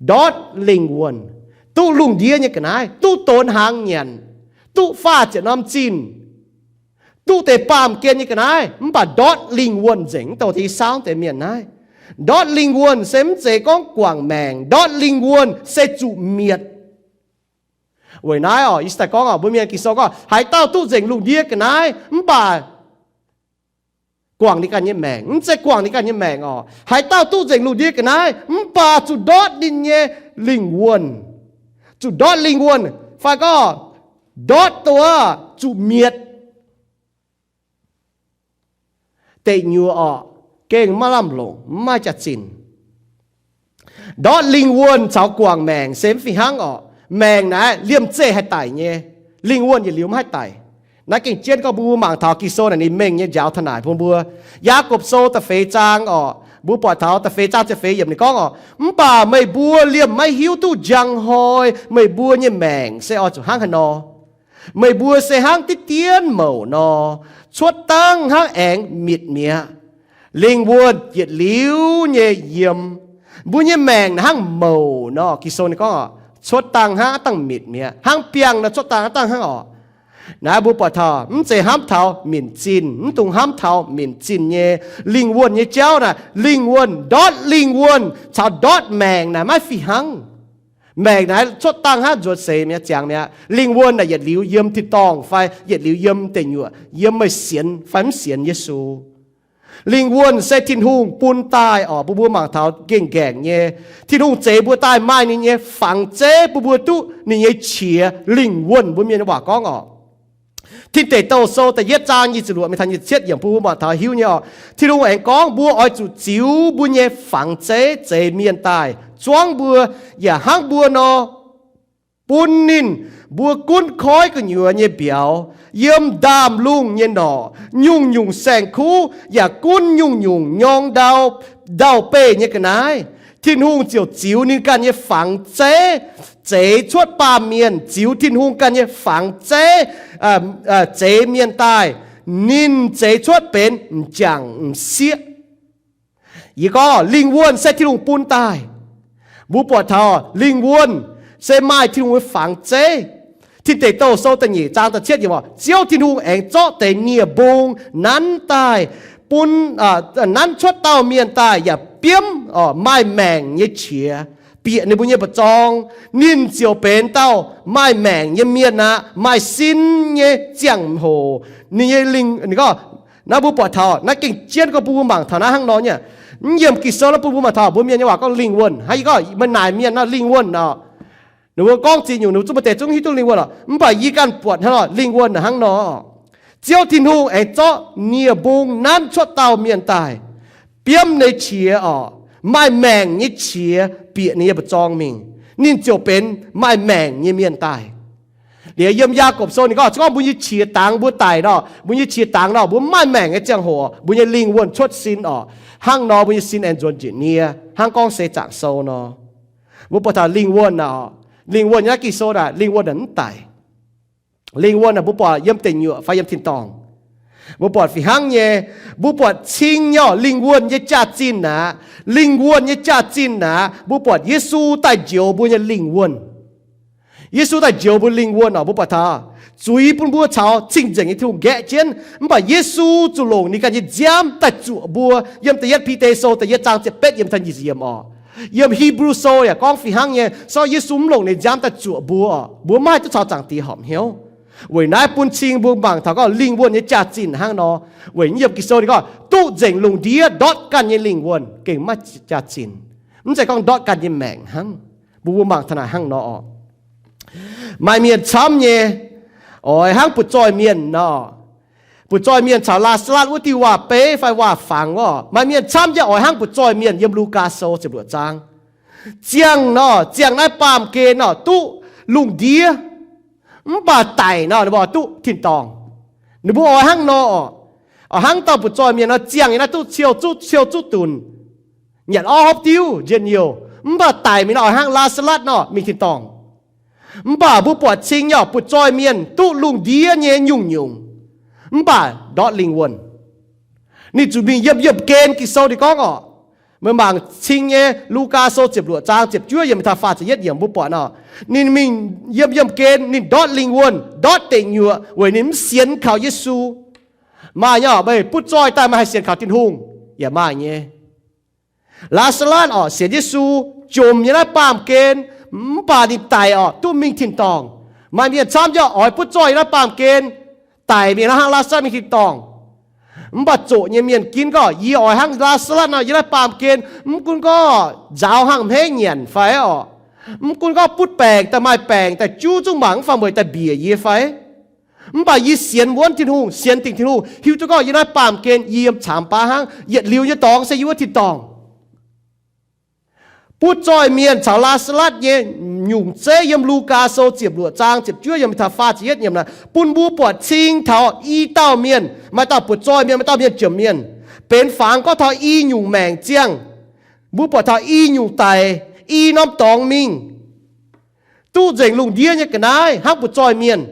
ndortv lingh wuonh, duqv lungh ndiev nyei ga'naaiv, duqv donx hnaangx nyanc, duqv faah ziepc norm zinh, duqv deix baamh gen nyei ga'naaiv, mv baac ndortv lingh wuonh nzengc. Mv douh deix saauv deix mienh naaiv, ndortv lingh wuonh se mv zeiz gorngv guangc maengc. Ndortv lingh wuonh se zuqc mietc. Weic naaiv oc, yie daaih gorngv oc, mbuo mienh Ging-Sou gorngv haaix dauh duqv nzengc lungh ndiev ga'naaiv mv baac guangc ninh ganh nyei maengc. Mv zeiz guangc ninh ganh nyei maengc oc. Haaix dauh duqv nzengc lungh ndiev ga'naaiv mv baac zuqc ndortv ninh nyei lingh wuonh, zuqc ndortv lingh wuonh, fai gorngv ndortv duqv zuqc mietc. Deic nyuoqc oc, gengh maiv lamh longc, mv maaih jaax-zinh. Ndortv lingh wuonh caux guangc maengc se mv fih hnangv oc. Maengc naaiv liemh zeih haih daic nyei, lingh wuonh yietc liuz mv haih daic. Naaiv gengh jienv gorngv mbuo mangc taux Ging-Sou naaic ninh mengh nyei njaaux taux naaic bun mbuo. Yaagorpc Sou da'feix zaang oc, mbuo buatc taux da'feix zaang ziepc feix yiemc ninh gorngv oc, mv baac meih mbuo liemh maiv hiuv duqv njang hnoi meih mbuo nyei maengc se oix zuqc hnangv haaix nor. Meih mbuo se hnangv diqv dienv mouc nor, cuotv dangh hnangv aengx mitc mi'aqv. Lingh wuonh yietc liuz nyei yiem. Mbuo nyei maengc naaic hnangv mouc nor, Ging-Sou ninh gorngv, cuotv dangh hnangv aav dangh mitc mi'aqv, hnangv biangh nor cuotv dangh aav dangh hnangv orqc. Naaiv mbuo buatc taux mv zeiz hnamv taux minc zinh, mv dungx hnamv taux minc zinh nyei lingh wuonh nyei jauv naaic. Lingh wuonh, ndortv lingh wuonh caux ndortv maengc naaic maiv fih hnangv. Maengc naaiv cuotv dangh hnangv nzuonx seix mi'aqv, ziangx mi'aqv. Lingh wuonh naaic yietc liuz yiem tin-dorngh fai yietc liuz yiem deic nyuoqc, yiem meih sienx fai mv sienx Yesu. Lingh wuonh se Tin-Hungh bun daaih orqc, bun mbuo mangc taux gengh ngaengc nyei. Tin-Hungh zeix mbuo daaih maaih ninh nyei fangx zeiv bun mbuo duqv ninh nyei qiex lingh wuonh. Mbuo mienh nyei waac gorngv orqc, Tin Deic Douh Sou da'yietv zaang nyic ziepc luoqc mingh taux nyic ziepc cietv yiemc bun mbuo mangc taux hiuv nyei orqc. Tin-Hungh aengx gorngv mbuo oix zuqc ziux mbuo nyei fangx zeiv zeix mienh daaih zuangv mbuo, yaac hnangv mbuo nor, bun ninh mbuo gunv koiv gu'nyuoz nyei mbiauz, yiem ndaamv-lungh nyei norqc, nyungc-nyungc saeng-kuv, yaac gunv nyungc-nyungc nyorng ndau, ndau-beih nyei ga'naaiv. Tin-Hungh ziouc ziux ninh ganh nyei fangx zeiv zeix cuotv baamh mienh, ziux Tin-Hungh ganh nyei fangx zeiv zeix mienh daaih. Ninh zeix cuotv benx m'jangc m'sieqv. Yie gorngv lingh wuonh se Tin-Hungh bun daaih. Mbuo buatc taux lingh wuonh se maaih Tin-Hungh nyei fangx zeiv. Tin Deic Douh Sou da'nyeic zaang da'cietv yiemc, Ziouv Tin-Hungh aengx zorqv deix nie-mbung nanv daaih, bun, nanv cuotv dauh mienh daaih yaac biomv maaih maengc nyei qiex bieqc ninh mbuo nyei mba'zorng. Ninh ziouc benx dauh maaih maengc nyei mienh aqv, maaih sin nyei ziangh hoc. Ninh nyei lingh, ninh gorngv, naaiv mbuo buatc taux naaiv gengh jienv gorngv bun mbuo mangc taux naaiv hnangv nor nyei. Mv yiem Ging-Sou naaiv bun mbuo mangc taux mbuo mienh nyei waac gorngv lingh wuonh. Hnangv yie gorngv maaih naaic mienh nor lingh wuonh orqc. Ninh mbuo gorngv ziex nyungc ninh mbuo zungv maaih deix zungv hiuv duqv lingh wuonh orqc. Mv baac yie ganh buatc hnangv nor, lingh wuonh hnangv nor. Ziouv Tin-Hungh aengx zorqv nie-mbung nanv cuotv dauh mienh daaih, biomv nyei qiex orqc, maaih maengc nyei qiex bieqc ninh nyei mba'zorng mingh, ninh ziouc benx maaih maengc nyei mienh daaih. Liuz yiem Yaagorpc Sou ninh gorngv, se gorngv mbuo nyei qiex dangx mbuo daic nor, mbuo nyei qiex dangx nor, mbuo maaih maengc nyei ziangh hoc, mbuo nyei lingh wuonh cuotv sin orqc. Hnangv nor mbuo nyei sin aengx nzuonx njiec nie, hnangv Gorngv Seix Zaangc Sou nor. Mbuo buatc taux lingh wuonh orqc, lingh wuonh nyei naaiv Ging-Sou naaic, lingh wuonh naaic mv daic. Lingh wuonh naaic mbuo buatc yiem deic nyuoqc fai yiem tin-dorngh. Mbuo buatc fih hnangv nyei, mbuo buatc cing nyei orqc, lingh wuonh nyei jaax-zinh aqv. Lingh wuonh nyei jaax-zinh aqv, mbuo buatc Yesu daaih njoux mbuo nyei lingh wuonh. Yesu daaih njoux mbuo lingh wuonh orqc, mbuo buatc taux zuiz bun mbuo caux cing-nzengc nyei Tin-Hungh nqaeqv jienv. Mv baac Yesu zuqc longc ninh ganh nyei nziaamv daaih zuoqc mbuo. Yiem da'yietv Bide Sou da'yietv zaang ziepc betv yiemc taux nyic ziepc yiemc orqc. Yiem Hipv^lu Sou yaac gorngv fih hnangv nyei, se gorngv Yesu mv longc ninh nziaamv daaih zuoqc mbuo orqc, mbuo mv haih duqv caux Zaangc Diex horpc hnyouv. Weic naaiv bun cing mbuo mangc taux gorngv lingh wuonh nyei jaax-zinh hnangv nor. Weic yiem Ging-Sou ninh gorngv duqv nzengc lungh ndiev ndortv ganh nyei lingh wuonh gengh maiv jaax-zinh. Mv zeiz gorngv ndortv ganh nyei maengc hnangv. Mbuo mbuo mangc taux naaic hnangv nor orqc. Maaih mienh camv nyei, oix hnangv butv-zoih mienh nor, Butv-zoih mienh caux Laa^saa^latv wuov diuh waac-beiv fai waac-fangx orqc, maaih mienh camv jienv oix hnangv butv-zoih mienh yiem Lugaa Sou ziepc luoqc zaang. Ziangh nor, ziangh naaiv baamh gen nor, duqv lungh ndiev. Mv baac daic nor, ninh mbuo duqv tin-dorngh. Ninh mbuo oix hnangv nor orqc. Oix hnangv dauh butv-zoih mienh nor, ziangh yiem naaiv duqv ciou zuqv, ciou zuqv dunc, nyanc orv hopv diuv njien-youh. Mv baac daic mingh nor, oix hnangv Laa^saa^latv nor mingh tin-dorngh. Mv baac mbuo buatc cing nyei orqc, butv-zoih mienh duqv lungh ndiev nyei nyungc-nyungc, mv baac ndortv lingh wuonh. Ninh zuqc mingh yiemh, yiemh gen Ging-Sou ninh gorngv orqc. Meih mangc cing nyei Lugaa Sou ziepc luoqc zaang ziepc juov yiemc taux faah ziepc yietv yiemc mbuo buatc nor, ninh mingh yiemh, yiemh gen, ninh ndortv lingh wuonh, ndortv deic nyuoqc weic ninh mv sienx kaux Yesu. Maaih nyei orqc, meih butv-zoih daaih meih haih sienx kaux Tin-Hungh? Yaac maaih nyei. Laa^saa^latv orqc sienx Yesu, jomc nyei naaiv baamh gen, mv baac ninh daic orqc duqv mingh tin-dorngh. Maaih mienh camv jienv oix butv-zoih yiem naaiv baamh gen, daic mingh nor hnangv Laa^saa^latv mingh tin-dorngh. Mv baac zoqc nyei mienh ginv gorngv, yie oix hnangv Laa^saa^latv nor yiem naaiv baamh gen, mv gunv gorngv nzaaux hnangv hmeiv nyanc fai orqc, mv gunv gorngv butv baengc daaih maaih baengc daaih juv zungv mangc mv fangx mueic daaih mbiec yie fai. Mv baac yie sienx wuonv Tin-Hungh, sienx dingc Tin-Hungh, hiuv duqv gorngv yiem naaiv baamh gen yie yiem caamx baav hnangv, yietc liuz nyei dorngx se yie wuov tin-dorngh. Butv-zoih mienh caux Laa^saa^latv nyei nyungc zeiv yiem Lugaa Sou ziepc luoqc zaang ziepc juov yiemc taux faah ziepc yietv yiemc naaic bun mbuo buatc cing taux i dauh mienh, maaih dauh butv-zoih mienh, maaih dauh mienh jomc mienh, benx fangx gorngv taux i nyungc maengc ziangh. Mbuo buatc taux i nyungc daic, i norm dorngx mingh, duqv nzengc lungh ndiev nyei ga'naaiv hnangv butv-zoih mienh.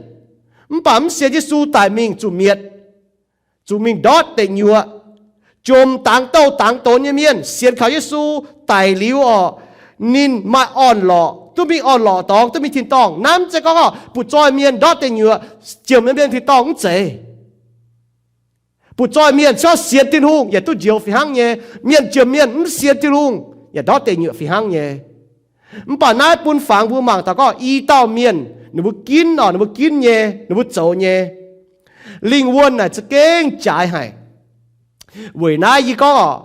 Mv baac mv sienx Yesu daic mingh zuqc mietc, zuqc mingh ndortv deic nyuoqc. Jomc dangx douh dangx donx nyei mienh sienx kaux Yesu daic liuz orqc, ninh maaih orn-lorqc, duqv mingh orn-lorqc dorngx, duqv mingh tin-dorngh. Naaiv mv zeiz gorngv orqc, butv-zoih mienh ndortv deic nyuoqc, jomc nyei mienh tin-dorngh, mv zeiz. Butv-zoih mienh se gorngv sienx Tin-Hungh yaac duqv njoux fih hnangv nyei. Mienh jomc mienh mv sienx Tin-Hungh yaac ndortv deic nyuoqc fih hnangv nyei. Mv baac naaiv bun fangx mbuo mangc taux gorngv i dauh mienh ninh mbuo ginv orqc, ninh mbuo ginv nyei, ninh mbuo zoux nyei. Lingh wuonh naaic za'gengh jaaix haic. Weic naaiv yie gorngv orqc,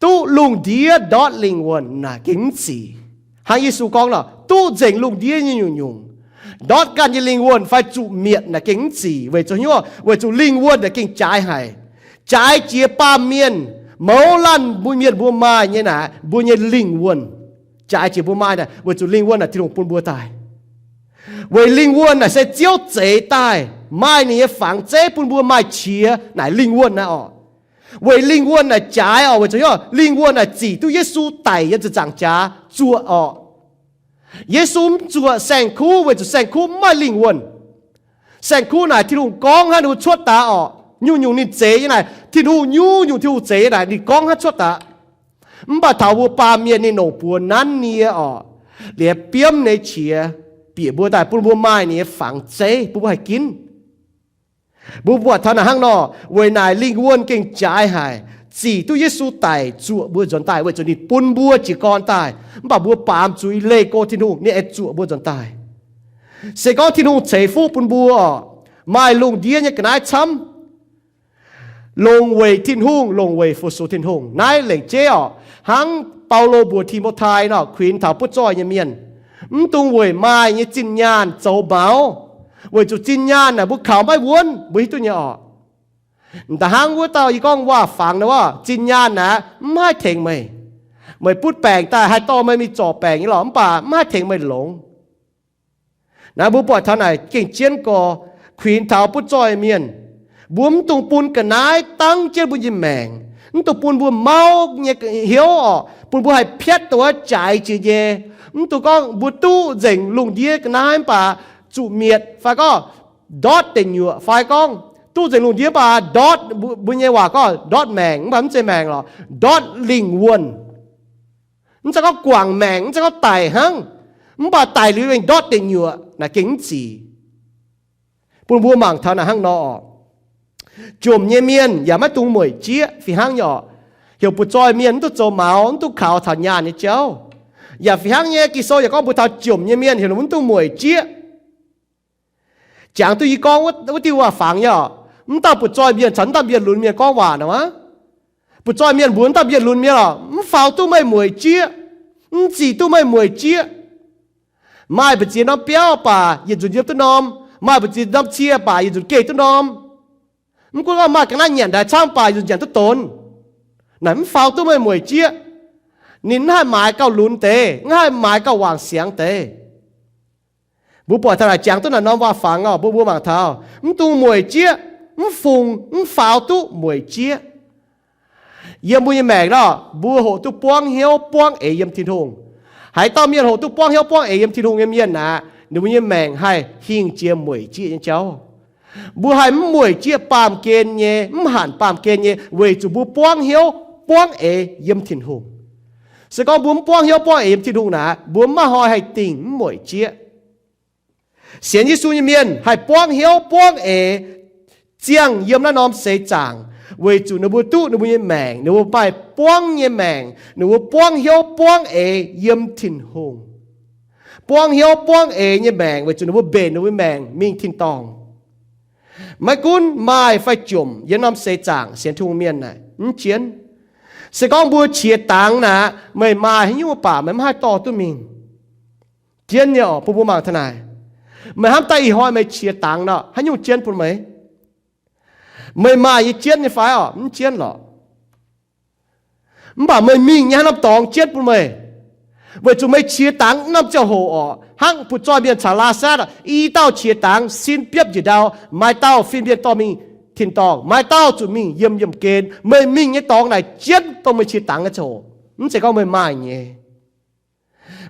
duqv lungh ndiev ndortv lingh wuonh naaic gengh mv zic. Hnangv Yesu gorngv nor, duqv nzengc lungh ndiev nyei nyungc-nyungc, ndortv ganh nyei lingh wuonh fai zuqc mietc naaic gengh mv zic. Weic zuqc hnyouv, weic zuqc lingh wuonh naaic gengh jaaix haic. Jaaix jiex baamh mienh, mouz laanh mbuo mienh mbuo maaih nyei naaic, mbuo nyei lingh wuonh. Jaaix jiex mbuo maaih naaic, weic zuqc lingh wuonh naaic Tin-Hungh bun mbuo daaih. Weic lingh wuonh naaic se Ziouv zeix daaih, maaih ninh nyei fangx zeiv bun mbuo maaih qiex naaic lingh wuonh naaiv orqc. Weic lingh wuonh naaic jaaix orqc, weic zuqc hnyouv lingh wuonh naaic zic duqv Yesu daic yiem ziepc nzaangc jaax zuoqc orqc. Yesu mv zuoqc saeng-kuv weic zuqc saeng-kuv mv maaih lingh wuonh. Saeng-kuv naaic Tin-Hungh gorngv hnangv ninh mbuo cuotv daaih orqc. Nyungc-nyungc ninh zeix nyei naaic, Tin-Hungh nyungc-nyungc Tin-Hungh zeix nyei naaic ninh gorngv hnangv cuotv daaih. Mv baac taux mbuo baamh mienh ninh longc buoz nanv nie orqc, liemh biomv nyei qiex bieqc mbuo daaih bun mbuo maaih ninh nyei fangx zeiv bun mbuo haih ginv. Mbuo buatc taux naaic hnangv nor, weic naaic lingh wuonh gengh jaaix haic, zic duqv Yesu daic zuoqc mbuo nzuonx daaih weic zuqc ninh bun mbuo jiez gorn daaih. Mv baac mbuo baamz zuiz leih go Tin-Hungh, ninh aengx zuoqc mbuo nzuonx daaih. Se gorngv Tin-Hungh ceix fuqv bun mbuo orqc, maaih lungh ndiev nyei ga'naaiv camv, longc weic Tin-Hungh, longc weic fu-sux Tin-Hungh. Naaiv lengc jeiv orqc, hnangv Baulo mbuox Ti^mo^tai nor, kuinx taux butv zoih nyei mienh, mv dungx weic maaih nyei zinh nyaanh zoux maux, weic zuqc zinh nyaanh naaic mbuo kaux maiv wuonv, mbuo hiuv duqv nyei orqc. Da'hnangv wuov dauh yie gorngv waac-fangx nor, zinh nyaanh naaic mv haih tengx meih. Meih butv baengc daaih haih dorh meih mingh zorc baengc nyei lorqc, mv baac mv haih tengx meih longx. Naaiv mbuo buatc taux naaic gengh jienv gorx, kuinx taux butv zoih mienh. Mbuo mv dungx bun ga'naaiv dangv jienv mbuo nyei maengc, mv dungx bun mbuo mauv nyei hnyouv orqc, bun mbuo haih piatv dongh wuov jaaix jiex nyei. Mv dungx gorngv mbuo duqv nzengc lungh ndiev ga'naaiv mv baac zuqc mietc, fai gorngv ndortv deic nyuoqc, fai gorngv duqv nzengc lungh ndiev mv baac ndortv, mbuo nyei waac gorngv ndortv maengc, mv baac mv zeiz maengc lorqc, ndortv lingh wuonh. Mv zeiz gorngv guangc maengc, mv zeiz gorngv daic hnangv, mv baac daic liuz aengx ndortv deic nyuoqc naaic gengh mv zic. Bun mbuo mangc taux naaic hnangv nor orqc. Jomc nyei mienh yaac maiv dungx mueic jieqv fih hnangv nyei orqc. Heuc butv zoih mienh mv duqv zoux maux, mv duqv kaux taux nyaanh nyei jauv. Yaac fih hnangv nyei, Ging-Sou yaac gorngv mbuox taux jomc nyei mienh heuc mv dungx mueic jieqv. Jangx duqv yie gorngv wuov diuh waac-fangx nyei orqc. Mv dauh butv zoih mienh caux mv dauh mienh lunx mienh gorngv waac nor aqv. Butv zoih mienh mbuox mv dauh mienh lunx mienh orqc, mv faaux duqv meih mueic jieqv, mv zic duqv meih mueic jieqv. Maaih mbu'ziex norm biauv baac yietc nzunc yiem duqv norm. Maaih mbu'ziex norm cie baac yietc nzunc geh duqv norm. Mv gunv maaih ga'naaiv nyanc daaih camv, mv baac nzuonx nyanc duqv donx, naaic mv faaux duqv meih mueic jieqv. Ninh mv haih maaiz gauh lunx deix, mv haih maaiz gauh wangc siangx deix. Mbuo buatc taux naaic jangx duqv naaic norm waac-fangx oc, mbuo mbuo mangc taux mv dungx mueic jieqv, mv fungx, mv faaux duqv mueic jieqv. Yiem mbuo nyei maengc nor, mbuo hoqc duqv buangv hnyouv buangv eix yiem Tin-Hungh. Haaix dauh mienh hoqc duqv buangv hnyouv buangv eix yiem Tin-Hungh nyei mienh aqv, ninh mbuo nyei maengc haih hingh jiex mueic jieqv nyei jauv. Mbuo haih mv mueic jieqv baamh gen nyei, mv hanc baamh gen nyei, weic zuqc mbuo buangv hnyouv buangv eix yiem Tin-Hungh. Se gorngv mbuo mv buangv hnyouv buangv eix yiem Tin-Hungh naaic, mbuo mv maaih hnoi haih dingc mv mueic jieqv. Sienx Yesu nyei mienh haih buangv hnyouv buangv eix ziangh yiem naaiv norm seix zaangc, weic zuqc ninh mbuo duqv ninh mbuo nyei maengc, ninh mbuo maaih buangv nyei maengc, ninh mbuo buangv hnyouv buangv eix yiem Tin-Hungh. Buangv hnyouv buangv eix nyei maengc weic zuqc ninh mbuo mbenc ninh mbuo maengc mingh tin-dorngh. Maiv gunv maaih fai jomc yiem norm seix zaangc sienx Tin-Hungh mienh naaic mv jienv. Se gorngv mbuo qiex dangx naaic, meih maaih haaix nyungc mv baac meih mv haih dorh duqv mingh. Jienv nyei oc, bun mbuo mangc taux naaic. Meih hnamv daaih ih hnoi meih qiex dangx nor, haaix nyungc jienv bun meih? Meih maaih nyei jienv nyei fai oc? Mv jienv lorqc. Mv baac meih mingh nyei haaix norm dorngx jienv bun meih? Weic zuqc meih qiex dangx norm ziangh hoc oc, hnangv butv-zoih mienh caux Laa^saa^latv, i dauh qiex dangx sin biopv njiec ndau, maaih dauh fin-mienh dorh mingh tin-dorngh, maaih dauh zuqc mingh yiem yiemh gen. Meih mingh nyei dorngx naaic jienv dongh meih qiex dangx nyei ziangh hoc, mv zeiz gorngv meih maaih nyei.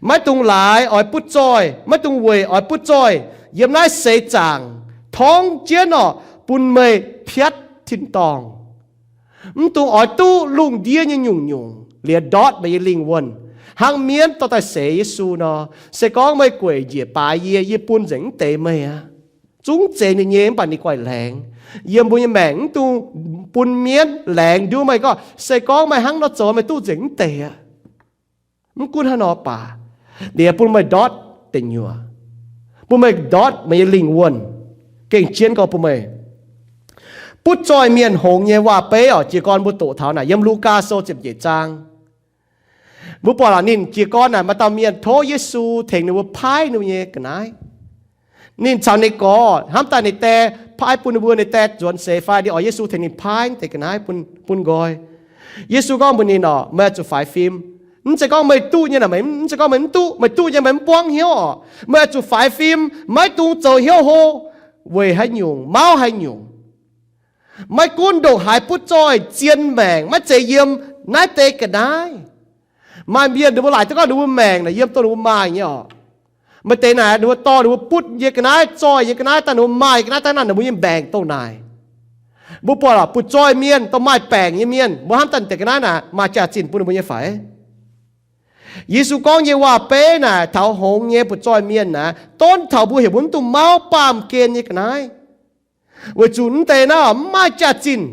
Maiv dungx laaix oix butv-zoih, maiv dungx weic oix butv-zoih yiem naaiv seix zaangc torngv jienv oc, bun meih piatv tin-dorngh. Mv dungx oix duqv lungh ndiev nyei nyungc-nyungc liemh ndortv meih nyei lingh wuonh, hnangv mienv dorh daaih seix Yesu nor. Se gorngv meih gueic njiec baaix yie, yie bun nzengc mv deix meih aqv. Zungv zeiz ninh nyei mv baac ninh guaih laengz. Yiem mbuo nyei maengc mv dungx bun mienv laengz nduov meih gorngv, se gorngv meih hnangv nor zoux meih duqv nzengc mv deix aqv. Mv gunv hnangv nor baac, liuz bun meih ndortv deic nyuoqc, bun meih ndortv meih nyei lingh wuonh, gengh jienv gorngv bun meih. Butv-zoih mienh hngongx nyei waac-beiv oc, jiez gorn mbuo doqc taux naaic yiem Lugaa Sou ziepc nyeic zaang. Mbuo buatc lorqc ninh jiez gorn naaic maaih dauh mienh tov Yesu tengx ninh mbuo paaiv ninh mbuo nyei ga'naaiv. Ninh caux ninh gorx hnamv daaih ninh die paaiv bun ninh mbuo, ninh die nzuonx seix fai ninh oix Yesu tengx ninh paaiv deix ga'naaiv bun, bun nqoi. Yesu gorngv mbuox ninh oc, meih oix zuqc faix fim. Mv zeiz gorngv meih duqv nyei naaic, mv zeiz gorngv meih mv duqv, meih duqv nyei meih mv buangv hnyouv oc. Meih oix zuqc faix fim, maiv dungx zoux hnyouv hlo weic haaix nyungc, mauv haaix nyungc. Maiv gunv ndongc haaix butv-zoih zien maengc maiv zeiz yiem naaiv deix ga'naaiv. Maaih mienh ninh mbuo laaic duqv gorngv ninh mbuo maengc naaic yiem dongh ninh mbuo maaih nyei oc. Maaih deix naaic ninh mbuo dorh ninh mbuo butv nyei ga'naaiv, zoih nyei ga'naaiv daaih, ninh mbuo maaih ga'naaiv daaih, naaiv ninh mbuo nyei maengc dongh naaic. Mbuo buatc lorqc, butv-zoih mienh, dongh maaih baengc nyei mienh, mbuo hnamv daaih deix ga'naaiv naaic maaih jaax-zinh bun ninh mbuo nyei fai? Yesu gorngv nyei waac-beiv naaic taux hngongx nyei butv-zoih mienh naaic, donv taux mbuo heuc mbuo mv dungx mauv baamh gen nyei ga'naaiv, weic zuqc mv deix naaiv mv maaih jaax-zinh.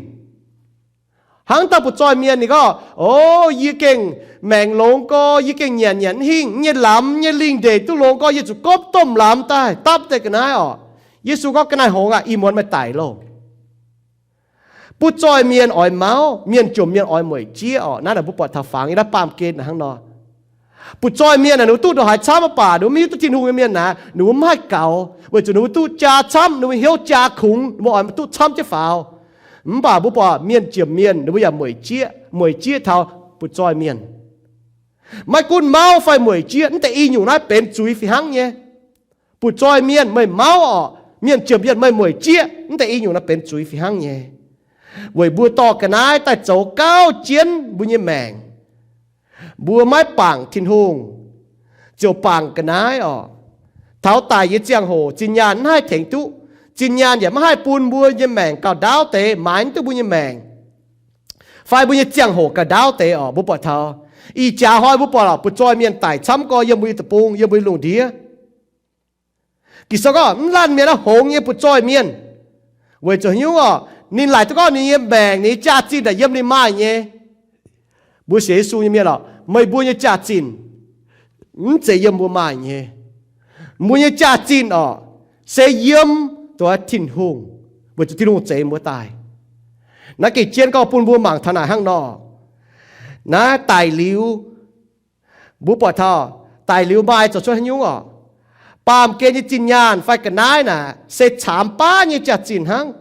Hnangv dauh butv-zoih mienh ninh gorngv, O, yie gengh maengc longx gorx, yie gengh nyanc nyanc hingh nyei lamz nyei lingh ndeic duqv longx gorx, yie zuqc gopv domh lamz daaih dapv deix ga'naaiv oc. Yesu gorngv, Ga'naaiv hngongx aac, ih muonz meih daic loh. Butv-zoih mienh oix mauv, mienh jomc mienh oix mueic jieqv oc. Naaiv naaic mbuo buatc taux fangx yiem naaiv baamh gen naaic hnangv nor. Butv-zoih mienh naaic ninh mbuo duqv ndongc haaix camv mv baac ninh mbuo mv hiuv duqv Tin-Hungh nyei mienh naaic, ninh mbuo mv haih gaux, weic zuqc ninh mbuo duqv jaa camv, ninh mbuo hnyouv jaa kungx, ninh mbuo oix duqv camv jienv faaux. Mv baac mbuo buatc mienh jomc mienh ninh mbuo yaac mueic jieqv, mueic jieqv taux butv-zoih mienh. Maiv gunv mauv fai mueic jieqv, mv deix i nyungc naaiv benx zuiz fih hnangv nyei. Butv-zoih mienh meih mauv oc, mienh jomc mienh meih mueic jieqv, mv deix i nyungc naaiv benx zuiz fih hnangv nyei. Weic mbuo dorh ga'naaiv daaih zoux gauh jienv mbuo nyei maengc. Mbuo maiv bangc Tin-Hungh, ziouc bangc ga'naaiv oc. Taux daic nyei ziangh hoc zinh nyaanh mv haih tengx duqv. Zinh nyaanh yaac mv haih bun mbuo nyei maengc gauh ndaauv deix, maaiz mv duqv mbuo nyei maengc, fai mbuo nyei ziangh hoc gauh ndaauv deix oc. Mbuo buatc taux ih jaax hnoi mbuo buatc lorqc, butv-zoih mienh daic camv gorx yiem mbuo nyei deic-bung, yiem mbuo nyei lungh ndiev. Ging-Sou gorngv mv laanh mienh naaiv hngongx nyei butv-zoih mienh, weic zuqc haaix nyungc oc? Ninh laaic duqv gorngv ninh nyei maengc, ninh nyei jaax-zinh naaic yiem ninh maaih nyei. Mbuo sienx Yesu nyei mienh oc, meih mbuo nyei jaax-zinh mv zeiz yiem mbuo maaih nyei. Mbuo nyei jaax-zinh oc, se yiem duqv Tin-Hungh, weic zuqc Tin-Hungh zeix mbuo daaih. Naaiv gengh jienv gorngv bun mbuo mangc taux naaic hnangv nor. Naaiv daic liuz, mbuo buatc taux daic liuz maaih zoux cuotv haaix nyungc oc? Baamh gen nyei zinh nyaanh fai ga'naaiv naaic se caamx baav nyei jaax-zinh hnangv.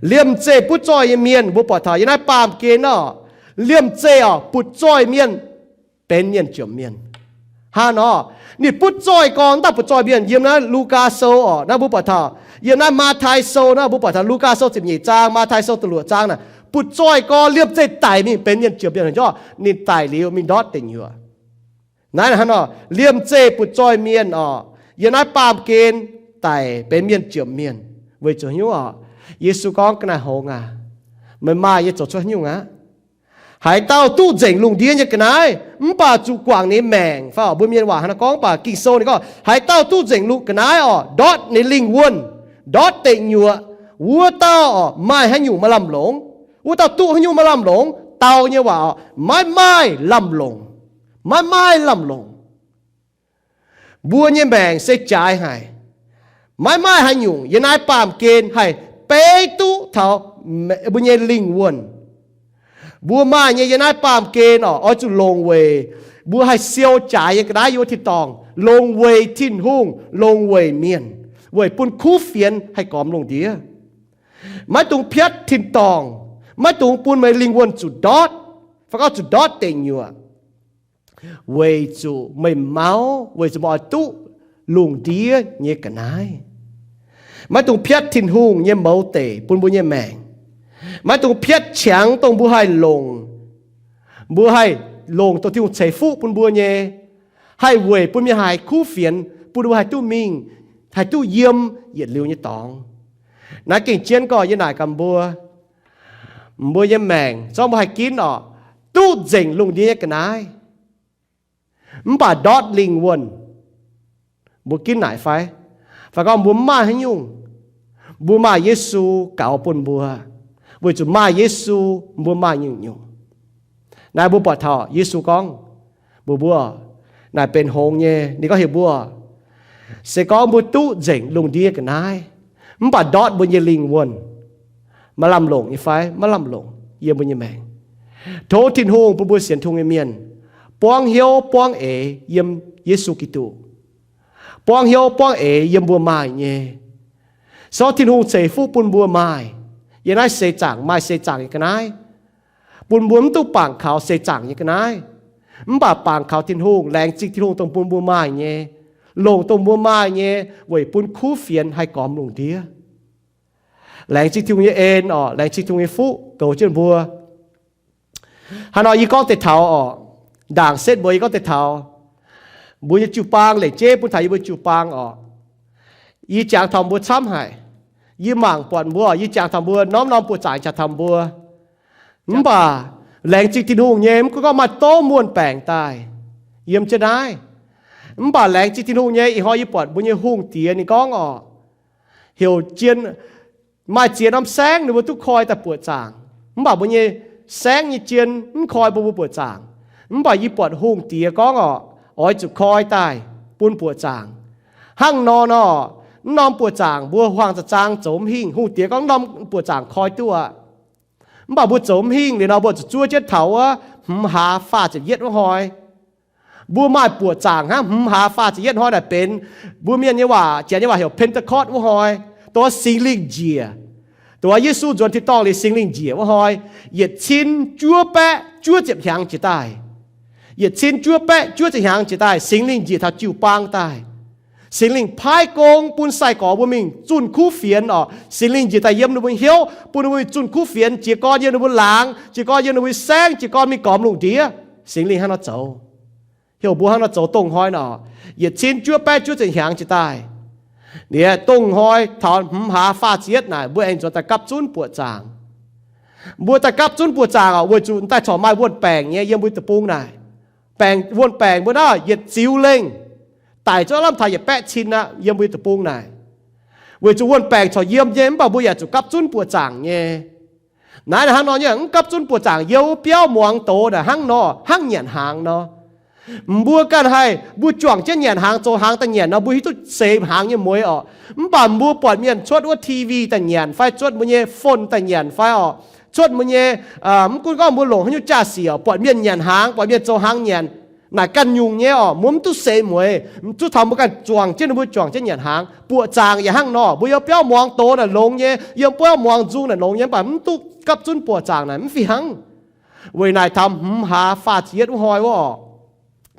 Liemh zeih butv zoih nyei mienh, mbuo buatc taux yiem naaiv baamh gen nor, liemh zeih orqc, butv zoih mienh benx mienh jomc mienh. Hnangv nor, ninh butv zoih gorn, daaih butv zoih mienh. Yiem naaiv Lugaa Sou orqc, naaiv mbuo buatc taux, yiem naaiv Matv^tai Sou, naaiv mbuo buatc taux Lugaa Sou ziepc nyeic zaang, Matv^tai Sou da'luoqc zaang naaic, butv zoih gorn liemh zeih daic mingh benx mienh jomc mienh, ninh daic liuz mingh ndortv deic nyuoqc. Naaiv hnangv nor, liemh zeih butv zoih mienh orqc, yiem naaiv baamh gen daic benx mienh jomc mienh. Weic zuqc nyungc orqc, Yesu gorngv, ga'naaiv hngongx aac, meih maaih nyei zoux cuotv nyungc aqv. Haaix dauh duqv nzengc lungh ndiev nyei ga'naaiv mv baac zuqc guangc ninh maengc fai orqc, mbuo mienh waac hnangv naaiv gorngv, mv baac Ging-Sou ninh gorngv, haaix dauh duqv nzengc lungh ga'naaiv orqc, ndortv ninh lingh wuonh, ndortv deic nyuoqc, wuov dauh orqc, maaih haaix nyungc maaih lamh longc? Wuov dauh duqv haaix nyungc maaih lamh longc? Dau nyei waac orqc, maiv maaih lamh longc. Maiv maaih lamh longc. Mbuo nyei maengc se jaaix haic. Maiv maaih haaix nyungc yiem naaiv baamh gen haih beiv duqv taux mbuo nyei lingh wuonh. Mbuo maaih nyei yiem naaiv baamh gen orqc, oix zuqc longc weic mbuo haih siou jaaix nyei ga'naaiv yiem wuov tin-dorngh, longc weic Tin-Hungh, longc weic mienh, weic bun kuv fienx haih gormx lungh ndiev. Maiv dungx piatv tin-dorngh, maiv dungx bun meih lingh wuonh zuqc ndortv, fai gorngv zuqc ndortv deic nyuoqc, weic zuqc meih mauv, weic zuqc meih oix duqv lungh ndiev nyei ga'naaiv. Maiv dungx piatv Tin-Hungh nyei mouz deic bun mbuo nyei maengc. Maiv dungx piatv qangx dongh mbuo haih longc, mbuo haih longc dongh Tin-Hungh ceix fuqv bun mbuo nyei, haih weic bun mienh haih kuv fienx, bun mbuo haih duqv mingh, haih duqv yiem yietc liuz nyei dorngx. Naaiv gengh jienv gorx yie naaic gaax mbuo, mbuo nyei maengc zorqv mbuo haih ginv orqc, duqv nzengc lungh ndiev nyei ga'naaiv, mv baac ndortv lingh wuonh, mbuo ginv naaic fai? Fai gorngv mbuo mv maaih haaix nyungc, mbuo maaih Yesu gaux bun mbuo, weic zuqc maaih Yesu, mbuo maaih nyungc-nyungc. Naaiv mbuo buatc taux Yesu gorngv mbuox mbuo, naaic benx hngongx nyei, ninh gorngv heuc mbuo, se gorngv mbuo duqv nzengc lungh ndiev ga'naaiv, mv baac ndortv mbuo nyei lingh wuonh, maaih lamh longc nyei fai? Maiv lamh longc yiem mbuo nyei maengc. Tov Tin-Hungh bun mbuo sienx Tin-Hungh nyei mienh buangv hnyouv buangv eix yiem Yesu Giduc, buangv hnyouv buangv eix yiem mbuo maaih nyei. Sortv Tin-Hungh ceix fuqv bun mbuo maaih, yiem naaiv seix zaangc maaih seix zaangc nyei ga'naaiv, bun mbuo mv duqv bangc kaux seix zaangc nyei ga'naaiv, mv baac bangc kaux Tin-Hungh, laengz zingh Tin-Hungh dongh bun mbuo maaih nyei, longc dongh mbuo maaih nyei weic bun kuv fienx haih gormx lungh ndiev. Laengz zingh Tin-Hungh nyei en orqc, laengz zingh Tin-Hungh nyei fuqv goux jienv mbuo. Hnangv nor yie gorngv deix taux orqc, ndaangc setv mbuo yie gorngv deix taux mbuo nyei jiu-baang, leic jeiv bun taux yie mbuo jiu-baang orqc. Yie jangx taux mbuo camv haic. Yie mangc buatc mbuo, yie jangx taux mbuo, norm-norm buoqc zaangc jangx taux mbuo. Mv baac laengz zingh Tin-Hungh nyei, mv gunv gorngv maaih dov muonh baengc daaih yiem jienv naaiv, mv baac laengz zingh Tin-Hungh nyei, ih hnoi yie buatc mbuo nyei hungh diex ninh gorngv orqc, heuc jien, maaih ziex norm saengv ninh mbuo duqv koi daaih buoqc zaangc, mv baac mbuo nyei saengv nyei jien mv koi bun mbuo buoqc zaangc. Mv baac yie buatc hungh diex gorngv orqc, oix zuqc koi daaih bun buoqc zaangc. Hnangv nor nor, mv norm buoqc zaangc mbuo huaang za'zaang zoux mv hingh. Hungh diex gorngv mv norm buoqc zaangc koi duqv aqv. Mv baac mbuo zoux mv hingh liuz nor, mbuo zuqc zuov jienv taux wuov hmz hlaax faah ziepc yietv wuov hnoi. Mbuo maaih buoqc zaangc hnangv hmz hlaax faah ziepc yietv hnoi naaic benx mbuo mienh nyei waac, Janx nyei waac heuc Pentecost wuov hnoi, dongh Singx Lingh njiec. Dongh Yesu nzuonx tin-dorngh liuz Singx Lingh njiec wuov hnoi, yietc cin juov baeqv juov ziepc hnyangx jiex daaih. Yietc cin juov baeqv juov ziepc hnyangx jiex daaih, Singx Lingh njiec taux jiu-baang daaih. Singx Lingh paaiv gong bun sai-gorx mbuo mingh zunh kuv fienx orqc. Singx Lingh njiec daaih yiem ninh mbuo hnyouv, bun ninh mbuo mingh zunh kuv fienx, jiez gorn yiem ninh mbuo laangz, jiez gorn yiem ninh mbuo saengv, jiez gorn mingh gormx lungh ndiev. Singx Lingh hnangv nor zoux. Heuc mbuo hnangv nor zoux dongh hnoi nor, yietc cin juov baeqv juov ziepc hnyangx jiex daaih. Liuz dongh hnoi taux hmz hlaax faah ziepc yietv naaic, mbuo aengx nzuonx daaih gapv zunv buoqc zaangc. Mbuo daaih gapv zunv buoqc zaangc orqc, weic zuqc daaih corc maaih wuonh baengc nyei yiem mbuo deic-bung naaic. Baengc, wuonh baengc mbuo naaiv yietc ziux lengh, daic zunv lamh taux yietc baeqv cin aqv yiem mbuo deic-bung naaic. Weic zuqc wuonh baengc corc yiem nyei, mv baac mbuo yaac zuqc gapv zunv buoqc zaangc nyei. Naaiv hnangv nor nyei, mv gapv zunv buoqc zaangc, yiem wuov biauv muangx doz naaic hnangv nor, hnangv nyanc hnaangx nor. Mbuo ganh haih, mbuo juangc jienv nyanc hnaangx, zoux hnaangx daaih nyanc nor, mbuo hiuv duqv seix hnaangx nyei mueix orqc. Mv baac mbuo buatc mienh cuotv wuov T V daaih nyanc fai cuotv mbuo nyei phone daaih nyanc fai orqc, cuotv mbuo nyei, mv gunv gorngv mbuo longc haaix nyungc jaa-sic orqc, buatc mienh nyanc hnaangx, buatc mienh zoux hnaangx nyanc, Naaic ganh nyungc nyei orqc, mbuo mv duqv seix mueiz. Zuov taux mbuo ganh juangc jienv, mbuo juangc jienv nyanc hnaangx. Buoqc zaangc yaac hnangv nor, mbuo yiem biauv muangx doz naaic longx nyei, yiem biauv muangx nzung naaic longx nyei, mv baac mv duqv gapv zunv buoqc zaangc naaic mv fih hnangv. Weic naaic taux hmz hlaax faah ziepc yietv wuov hnoi wuov orqc,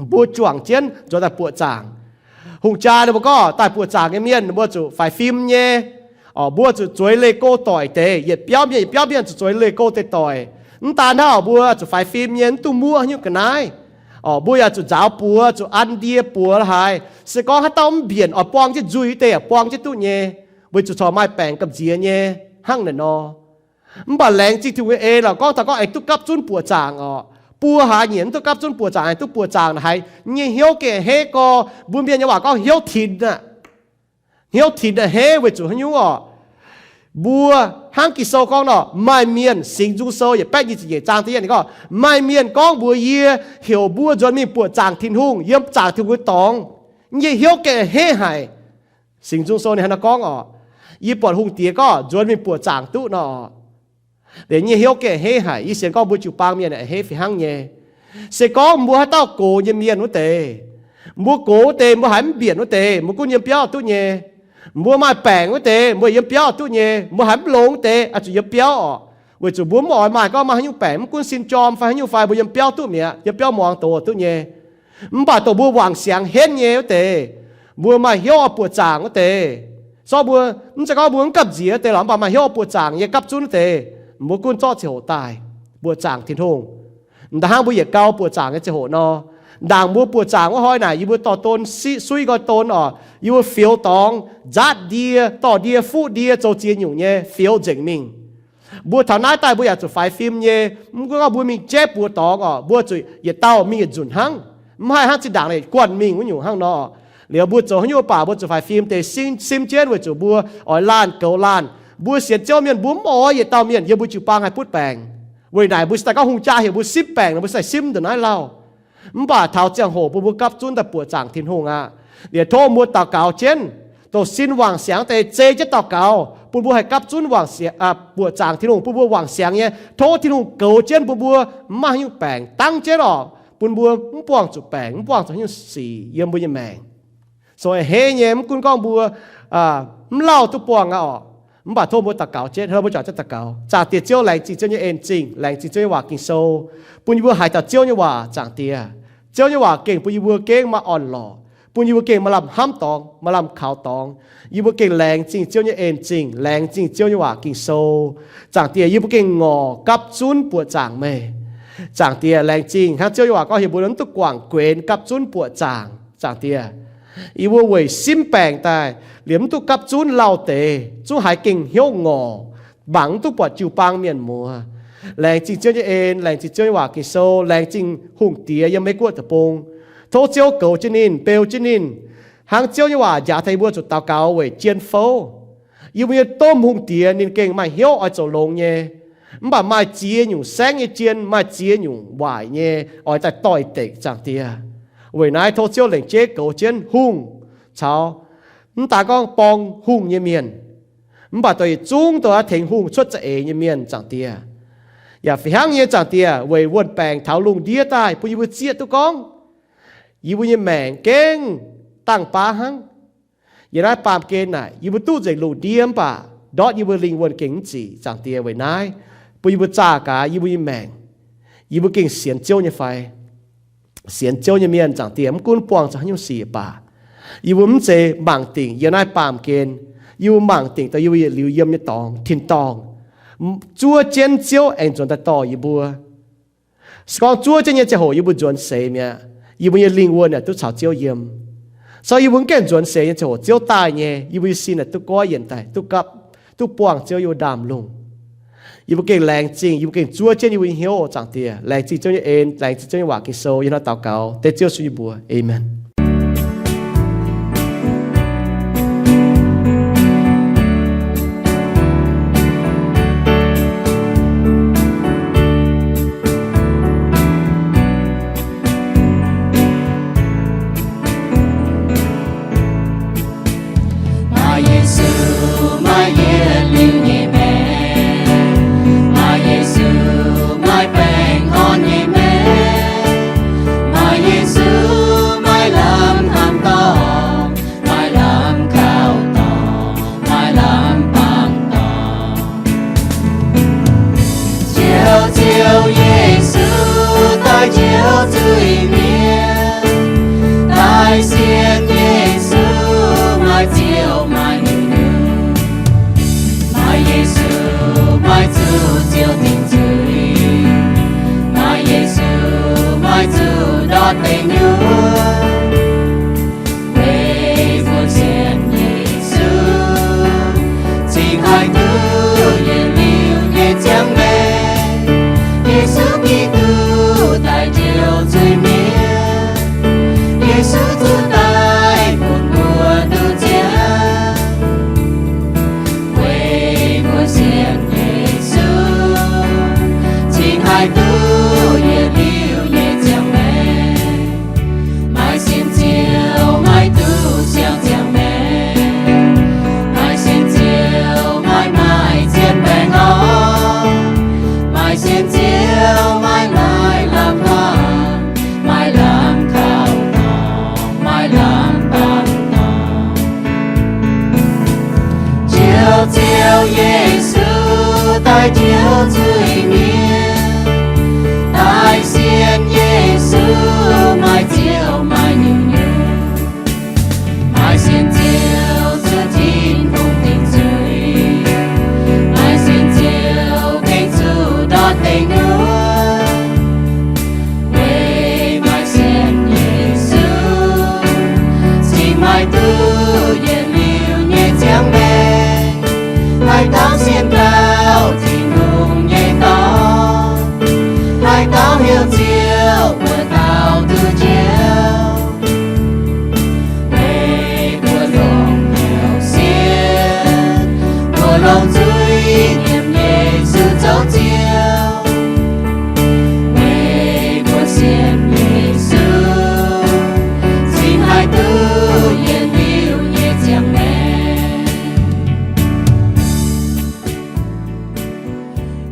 mbuo juangc jienv nzuonx daaih buoqc zaangc. Hungh jaa ninh mbuo gorngv daaih buoqc zaangc nyei mienh ninh mbuo zuqc faix fim nyei. Orqc, mbuo zuqc zueiz leih go doic deix, yietc biauv mienh yietc biauv mienh zuqc zueiz leih go deix doic. Mv daan hnangv, mbuo zuqc faix fim nyei, mv duqv muoqv haaix nyungc ga'naaiv. Orqc, mbuo yaac zuqc nzaaux buoz, zuqc an ndie buoz la'haaix. Se gorngv haaix dauh mv mbienc oix buang jienv nzuih deix yaac buang jienv duqv nyei, weic zuqc corc maaih baengc gamh nziex nyei hnangv naaic nor. Mv baac laengz zingh Tin-Hungh nyei en lorqc, gorngv taux gorngv aengx duqv gapv zunv buoqc zaangc orqc, buo hlaax nyiec mv duqv gapv zunv buoqc zaangc, aengx duqv buoqc zaangc naaic haiz nyei hnyouv gengh a'hneiv gorx. Mbuo mienh nyei waac gorngv hnyouv tinx aqv. Hnyouv tinx a'hneiv weic zuqc haaix nyungc orqc? Mbuo hnangv Ging-Sou gorngv nor, maaih mienh, Singx Nzung Sou yietc baeqv nyic ziepc nyeic zaang da'yietv ninh gorngv, maaih mienh gorngv mbuox yie, heuc mbuo nzuonx mingh buoqc zaangc Tin-Hungh, yiem zaangc Tin-Hungh nyei dorngx. Yie nyei hnyouv gengh a'hneiv haic. Singx Nzung Sou ninh hnangv naaiv gorngv orqc. Yie buatc hungh diex gorngv nzuonx mingh buoqc zaangc duqv nor orqc. Liuz yie nyei hnyouv gengh a'hneiv haic. Yie sienx gorngv mbuo jiu-baang mienh a'hneiv fih hnangv nyei. Se gorngv mbuo haaix dauh gox nyei mienh wuov deix, mbuo gox wuov deix, mbuo haiz mv mbienc wuov deix, mbuo gunv yiem biauv duqv nyei. Mbuo maaih baengc wuov deix, mbuo yiem biauv duqv nyei. Mbuo haiz mv longx wuov deix, oix zuqc yiem biauv orqc. Weic zuqc mbuo mv oix maaih gorngv maaih haaix nyungc baengc, mv gunv sin jorm fai haaix nyungc fai, mbuo yiem biauv duqv mi'aqv, yiem biauv muangx doz duqv nyei. Mv baac dongh mbuo wangc siangx henv nyei wuov deix, mbuo maaih hnyouv oix buoqc zaangc wuov deix, zorqv mbuo, mv zeiz gorngv mbuo mv gamh nziex wuov deix lorqc, mv baac maaih hnyouv oix buoqc zaangc nyei gapv zunv wuov deix, mbuo gunv zorqv ziangh hoc daaih buoqc zaangc Tin-Hungh. M'daaih hnangv mbuo yietc gau buoqc zaangc nyei ziangh hoc nor, ndaangc mbuo buoqc zaangc wuov hnoi naaic, yie mbuo dorh don siqv, suiv nqoi don orqc, yie mbuo fioux dorngx, nzaatv ndie, dorh ndie, fuqv ndie, zoux ziex nyungc nyei fioux nzengc mingh. Mbuo taux naaiv daaih mbuo yaac zuqc faix fim nyei. Mv gunv gorngv mbuo mingh jaiv buoz dorngx orqc, mbuo zuqc yietc dauh mingh yietc nzunc hnangv, mv haih hnangv zinh ndaangc naaic guanh mingh wuov nyungc hnangv nor. Liuz mbuo zoux haaix nyungc mv baac mbuo zuqc faix fim deix, simv, simv jienv weic zuqc mbuo oix laanh goux laanh. Mbuo sienx Ziouv mienh mbuo mv oix yietc dauh mienh yiem mbuo jiu-baang haih butv baengc. Weic naaic mbuo se daaih gorngv hungh jaa heuc mbuo simv baengc nor, mbuo se simv ndongc naaiv lauh. Mv baac taux ziangh hoc bun mbuo gapv zunv daaih buoqc zaangc Tin-Hungh aqv. Liuz tov mbuo daux gaux jienv, dongh sin wangc siangx deix zei jienv daux gaux bun mbuo haih gapv zunv wangc siangx, buoqc zaangc Tin-Hungh bun mbuo wangc siangx nyei. Tov Tin-Hungh goux jienv bun mbuo mv maaih haaix nyungc baengc, dangv jienv orqc, bun mbuo mv buangh zuqc baengc, mv buangh zuqc haaix nyungc sic yiem mbuo nyei maengc. Zoux a'hneiv nyei, mv gunv gorngv mbuo mv lauh duqv buangh aqv orqc. Mv baac tov mbuo daux gaux jienv, mbuo juangc jienv daux gaux. Zaangc Diex Ziouv, laengz zingh Ziouv nyei en zingh, laengz zingh Ziouv nyei waac Ging-Sou, bun yie mbuo haiz dauh Ziouv nyei waac. Zaangc Diex, Ziouv nyei waac gengh bun yie mbuo gengh maaih orn-lorqc, bun yie mbuo gengh maaih lamh hnamv dorngx, maaih lamh kaux dorngx. Yie mbuo gengh laengz zingh Ziouv nyei en zingh, laengz zingh Ziouv nyei waac Ging-Sou. Zaangc Diex, yie mbuo gengh ngorc gapv zunv buoqc zaangc meih. Zaangc Diex, laengz zingh hnangv Ziouv nyei waac gorngv heuc mbuo mv duqv guangc guenx gapv zunv buoqc zaangc. Zaangc Diex, yie mbuo weic simv baengc daaih liemh mv duqv gapv zunv lauh deix, zungv haiz gengh hnyouv ngorc, mangc mv duqv buatc jiu-baang mienh muoz. Laengz zingh Ziouv nyei en, laengz zingh Ziouv nyei waac Ging-Sou, laengz zingh hungh diex yiem Meiv Guoqv deic-bung. Tov Ziouv goux jienv ninh, beu jienv ninh, hnangv Ziouv nyei waac njaaux taux yie mbuo zuqc daux gaux weic jien fouv. Yie mbuo nyei domh hungh diex ninh gengh maaih hnyouv oix zoux longx nyei, mv baac maaih ziex nyungc saengv nyei jien, maaih ziex nyungc waaic nyei oix daaih doix-dekc. Zaangc Diex, weic naaiv tov Ziouv lengc jeiv goux jienv hungh caux mv daan gorngv borng hungh nyei mienh, mv baac dongh yietc zungv dongh aav tengx hungh cuotv za'eix nyei mienh. Zaangc Diex, yaac fih hnangv nyei, Zaangc Diex, weic wuon-baengc taux lungh ndiev daaih bun yie mbuo zieqv duqv gorngv yie mbuo nyei maengc gengh dangh baav hnangv. Yiem naaiv baamh gen naaic yie mbuo duqv nzengc lungh ndiev, mv baac ndortv yie mbuo lingh wuonh gengh mv zic. Zaangc Diex, weic naaiv bun yie mbuo zaah gaax yie mbuo nyei maengc. Yie mbuo gengh sienx Ziouv nyei fai? Sienx Ziouv nyei mienh, Zaangc Diex, mv gunv buangh zuqc haaix nyungc sic baac, yie mbuo mv zeiz mangc dingc yiem naaiv baamh gen. Yie mbuo mangc dingc dongh yie mbuo yietc liuz yiem nyei dorngx tin-dorngh, zuov jienv Ziouv aengx nzuonx daaih dorh yie mbuo. Se gorngv zuov jienv nyei ziangh hoc yie mbuo nzuonx seix mi'aqv, yie mbuo nyei lingh wuonh yaac duqv caux Ziouv yiem. Se gorngv yie mbuo mv gaengh nzuonx seix nyei ziangh hoc Ziouv daaih nyei, yie mbuo nyei sin yaac duqv goiv yienc daaih, duqv gapv, duqv buangh Ziouv yie mbuo ndaamv-lungh. Yie mbuo gengh laengz zingh, yie mbuo gengh zuov jienv yie mbuo nyei hnyouv, Zaangc Diex. Laengz zingh Ziouv nyei en, laengz zingh Ziouv nyei waac Ging-Sou. Yie hnangv daux gaux dengv Ziouv Yesu nyei mbuox, aamen. Maaih Yesu, maaih yietc liuz nyei maengc. Maaih Yesu, maaih baengh orn nyei maengc. Maaih Yesu, deic nyuoqc, weic mbuo sienx Yesu, cingx haih duqv yietc liuz nyei ziangh maengc. Yesu Giduc daaih njoux zuiz-mienh, Yesu zuqc daaih bun mbuo duqv nziex. Weic mbuo sienx Yesu, cingx haih duqv yietc liuz nyei ziangh maengc. Maaih sienx Ziouv maiv duqv siang ziangh maengc. Maaih sienx Ziouv maiv maaih zien baengc orn. Maaih sienx Ziouv maiv maaih lamh hlang, maiv lamh kaux dorngx, maiv lamh bangc dorngx. Njoux Ziouv Yesu daaih njoux zuiz-mienh, daaih sienx Yesu maaih Ziouv maaih nyungc-nyungc. Maaih sienx Ziouv zuov Tin-Hungh dingc zuiz. Maaih sienx Ziouv gengh zuqc ndortv deic nyuoqc. Weic maaih sienx Yesu, cingx maaih duqv yietc liuz nyei ziangh maengc. Haaix dauh sienx kaux Tin-Hungh nyei Dorn, haaix dauh heuc Ziouv wuov dauh duqv njoux. Weic mbuo longc hnyouv sienx, mbuo longc zuiz-nyiemc Yesu zoux Ziouv. Weic mbuo sienx Yesu, cingx haih duqv yietc liuz nyei ziangh maengc.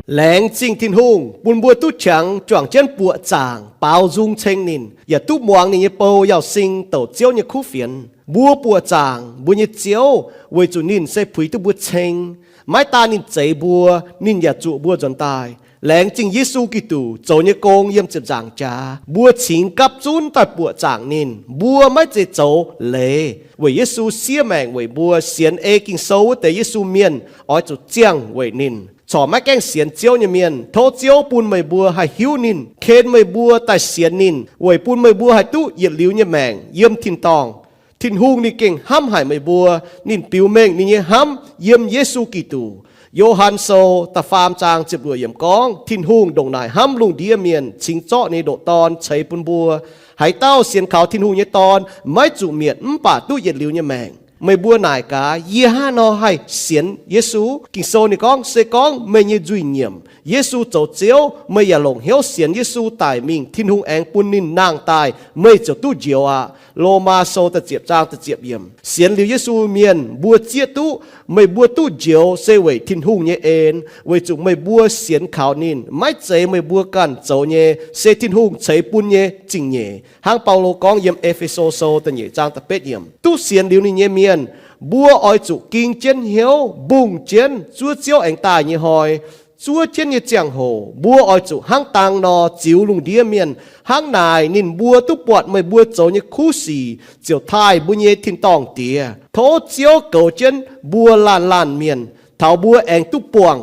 Laengz zingh Tin-Hungh bun mbuo duqv qangx juangc jienv buoqc zaangc baaux nzung ceng ninh, yaac duqv muangx ninh nyei bou Yauz Sing douc Ziouv nyei kuv fienx. Mbuo buoqc zaangc mbuo nyei Ziouv weic zuqc ninh se puix duqv mbuo ceng. Maiv daan ninh zeix mbuo, ninh yaac zuqc mbuo nzuonx daaih. Laengz zingh Yesu Giduc zoux nyei gong yiem ziepc nzaangc jaax, mbuo cingx gapv zunv daaih buoqc zaangc ninh. Mbuo maiv zeiz zoux leiz, weic Yesu siev maengc weic mbuo. Sienx ei Ging-Sou wuov deix Yesu mienh oix zuqc ziangh weic ninh. Corc maiv gaengh sienx Ziouv nyei mienh, tov Ziouv bun meih mbuo haih hiuv ninh, ken meih mbuo daaih sienx ninh, weic bun meih mbuo haih duqv yietc liuz nyei maengc yiem tin-dorngh. Tin-Hungh ninh gengh hnamv haic meih mbuo. Ninh biux mengh ninh nyei hnamv yiem Yesu Giduc. Yo^han Sou da'faam zaang ziepc luoqc yiemc gorngv, Tin-Hungh ndongc naaic hnamv lungh ndiev mienh, cingx zorqv ninh nyei ndoqc Dorn ceix bun mbuo. Haaix dauh sienx kaux Tin-Hungh nyei Dorn maiv zuqc mietc, mv baac duqv yietc liuz nyei maengc. Meih mbuo naaic gaax, yie hnangv haaix nor haih sienx Yesu? Ging-Sou ninh gorngv, se gorngv meih nyei nzuih nyiemc Yesu zoux Ziouv, meih yaac longc hnyouv sienx Yesu daic mingh, Tin-Hungh aengx bun ninh nangh daaih, meih ziouc duqv njoux aqv. Lomaa Sou da'ziepc zaang da'ziepc yiemc. Sienx liuz Yesu mienh mbuo zieqv duqv, meih mbuo duqv njoux se weic Tin-Hungh nyei en, weic zuqc meih mbuo sienx kaux ninh. Maiv zeiz meih mbuo ganh zoux nyei, se Tin-Hungh ceix bun nyei zingh nyeic. Hnangv Baulo gorngv yiem E^fe^so Sou da'nyeic zaang da'betv yiemc, duqv sienx liuz ninh nyei mienh, mbuo oix zuqc ging jienv hnyouv, mbungh jienv zuov Ziouv aengx daaih nyei hnoi. Zuov jienv nyei ziangh hoc mbuo oix zuqc hnangv dang nor ziux lungh ndiev mienh. Hnangv naaic ninh mbuo duqv buatc meih mbuo zoux nyei kuv sic ziouc taaih mbuo nyei tin-dorngh Diex. Tov Ziouv goux jienv mbuo laanh laanh mienh, taux mbuo aengx duqv buangh